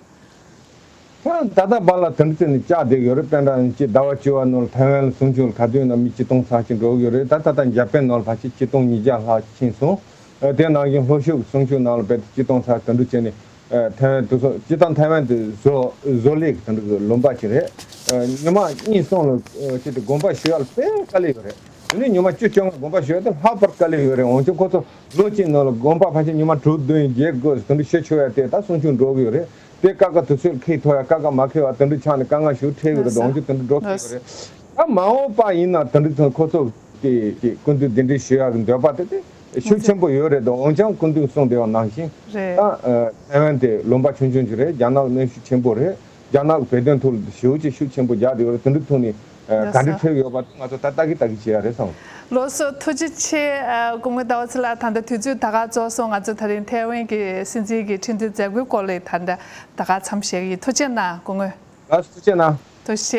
ད་ད་ལྟ་བར་ལ་དེ་འདྲ་བྱས་ནས་བཅར་བསྡད་ཡོད་རེད། དཔེར་ན་ཅིག་ཟླ་བ་བཅུ་པ་ནང་ལ་ཐའེ་ཝན་ལ་གསུང་ཆོས་ལ་ག་དུས་ཡིན་ན་མི་ཆིག་སྟོང་ཙམ་ཅིག་འགྲོ་གི་ཡོད་རེད། ད་ད་ལྟ་འཇར་པན་ནང་ལ་ཕལ་ཆེར་ཆིག་སྟོང་ཉིས་བརྒྱ་ལྷག་ཕྱིན་སོང་། ཨ་དེ་ནང་བཞིན་ལྷོ་ཕྱོགས་ཀྱི་གསུང་ཆོས་ནང་ལ་རྦད་དེ་ཆིག་སྟོང་ཙམ་དེ་འདྲ་བྱས་ནས། ཨ་ཐའེ་ཝན་དུ་སོང་། སྤྱིར་བཏང་ཐའེ་ཝན་དེ་བཟོ་བཟོ་ལས་ཀྱི་དེ་འདྲ་གི་ལུང་པ་ཅིག་རེད། ཨ་ཉི་མ་གཉིས་གསུམ་ལ་ཨ་ཅིག་དེ་དགོངས་པ་ཞུ་ཡག་ལ་དཔེ་དཀའ་ལས་ཡོད་རེད། དེ་ནས་ཉི་མ་བཅུ་བཅོ་ལྔ་དགོངས་པ་ཞུ་ཡག་དེ་ལྷག་པར་དཀའ་ལས་ཡོད་རེད། འོན་ཀྱང་ཁོ་ཚོ་ལོ་གཅིག་ནང་ལ་དགོངས་པ་ཕལ་ཆེར་ཉི་མ་དྲུག་བདུན་བརྒྱད་དགུ་དེ་འདྲ་ཞུ་ཆོག་ཡ་དེ་ད་གསུང་ཆོས་འགྲོ་གི་ཡོད་རེད། དེ་ཀ་ཀ་དུས་ཚོད་འཁེལ་ཐུབ་ཡ། ཀ་ཀ་མ་འཁེལ་བ་དེ་འདྲ་ཆགས་ནས་དཀའ་ངལ་ཞིག་འཕྲད་ཡོད་རེད། འོན་ཀྱང་དེ་འདྲ་འགྲོ་གི་ཡོད་རེད། ད་མ་འོངས་པ་ཡིན་ན་དེ་འདྲ་ཚོ་ཁོ་ཚོ་གི་གི་སྐུ་མདུན་གདན་འདྲེན་ཞུ་ཡག་གི་འདོད་པ་དེ་དེ་ཤུགས་ཆེན་པོ་ཡོད་རེད་དོ། འོན་ཀྱང་སྐུ་མདུན་གསུངས་བསྡད་པ་ནང་བཞིན་རེད། ད་ཨ་ཐའེ་ཝན་དེ་ལུང་པ་ཆུང་ཆུང་ཅིག་རེད། རྒྱ་ནག་གནོན་ཤུགས་ཆེན་པོ་རེད། རྒྱ་ནག་གི་བོད་དོན་ཐོག་ལ་ཞེ་པོ་ཅིག་ཤུགས་ཆེན་པོ་རྒྱག་བསྡད་ཡོད་རེད། དེ་འདྲའི་ཐོག་ནས་ཨ་ག་འདྲ་ཐེབས་ཡོད་པ་དེ་ང་ཚོ་ད་ལྟ་གི་ལྟ་གི་བྱེད་ཡ་རེད་བསམ། ལགས་སོ། ཐུགས་རྗེ་ཆེ། ཨ་སྐུ་ངོ་ཟླ་བ་ཚེ་ལགས། ད་ལྟ་དུས་ཚོད་ད་ག་རྫོགས་སོང་། ང་ཚོ་ད་རིང་ཐའེ་ཝན་གྱི་སྲིད་འཛིན་གྱི་ཁྲི་འདོན་མཛད་སྒོའི་སྐོར་ལ་ད་ལྟ་ད་ག་མཚམས་བཞག་གི་ཡིན། ཐུགས་རྗེ་གནང་སྐུ་ངོ། ལགས་སོ། ཐུགས་རྗེ་གནང་། ཐུགས་རྗེ་ཆེ།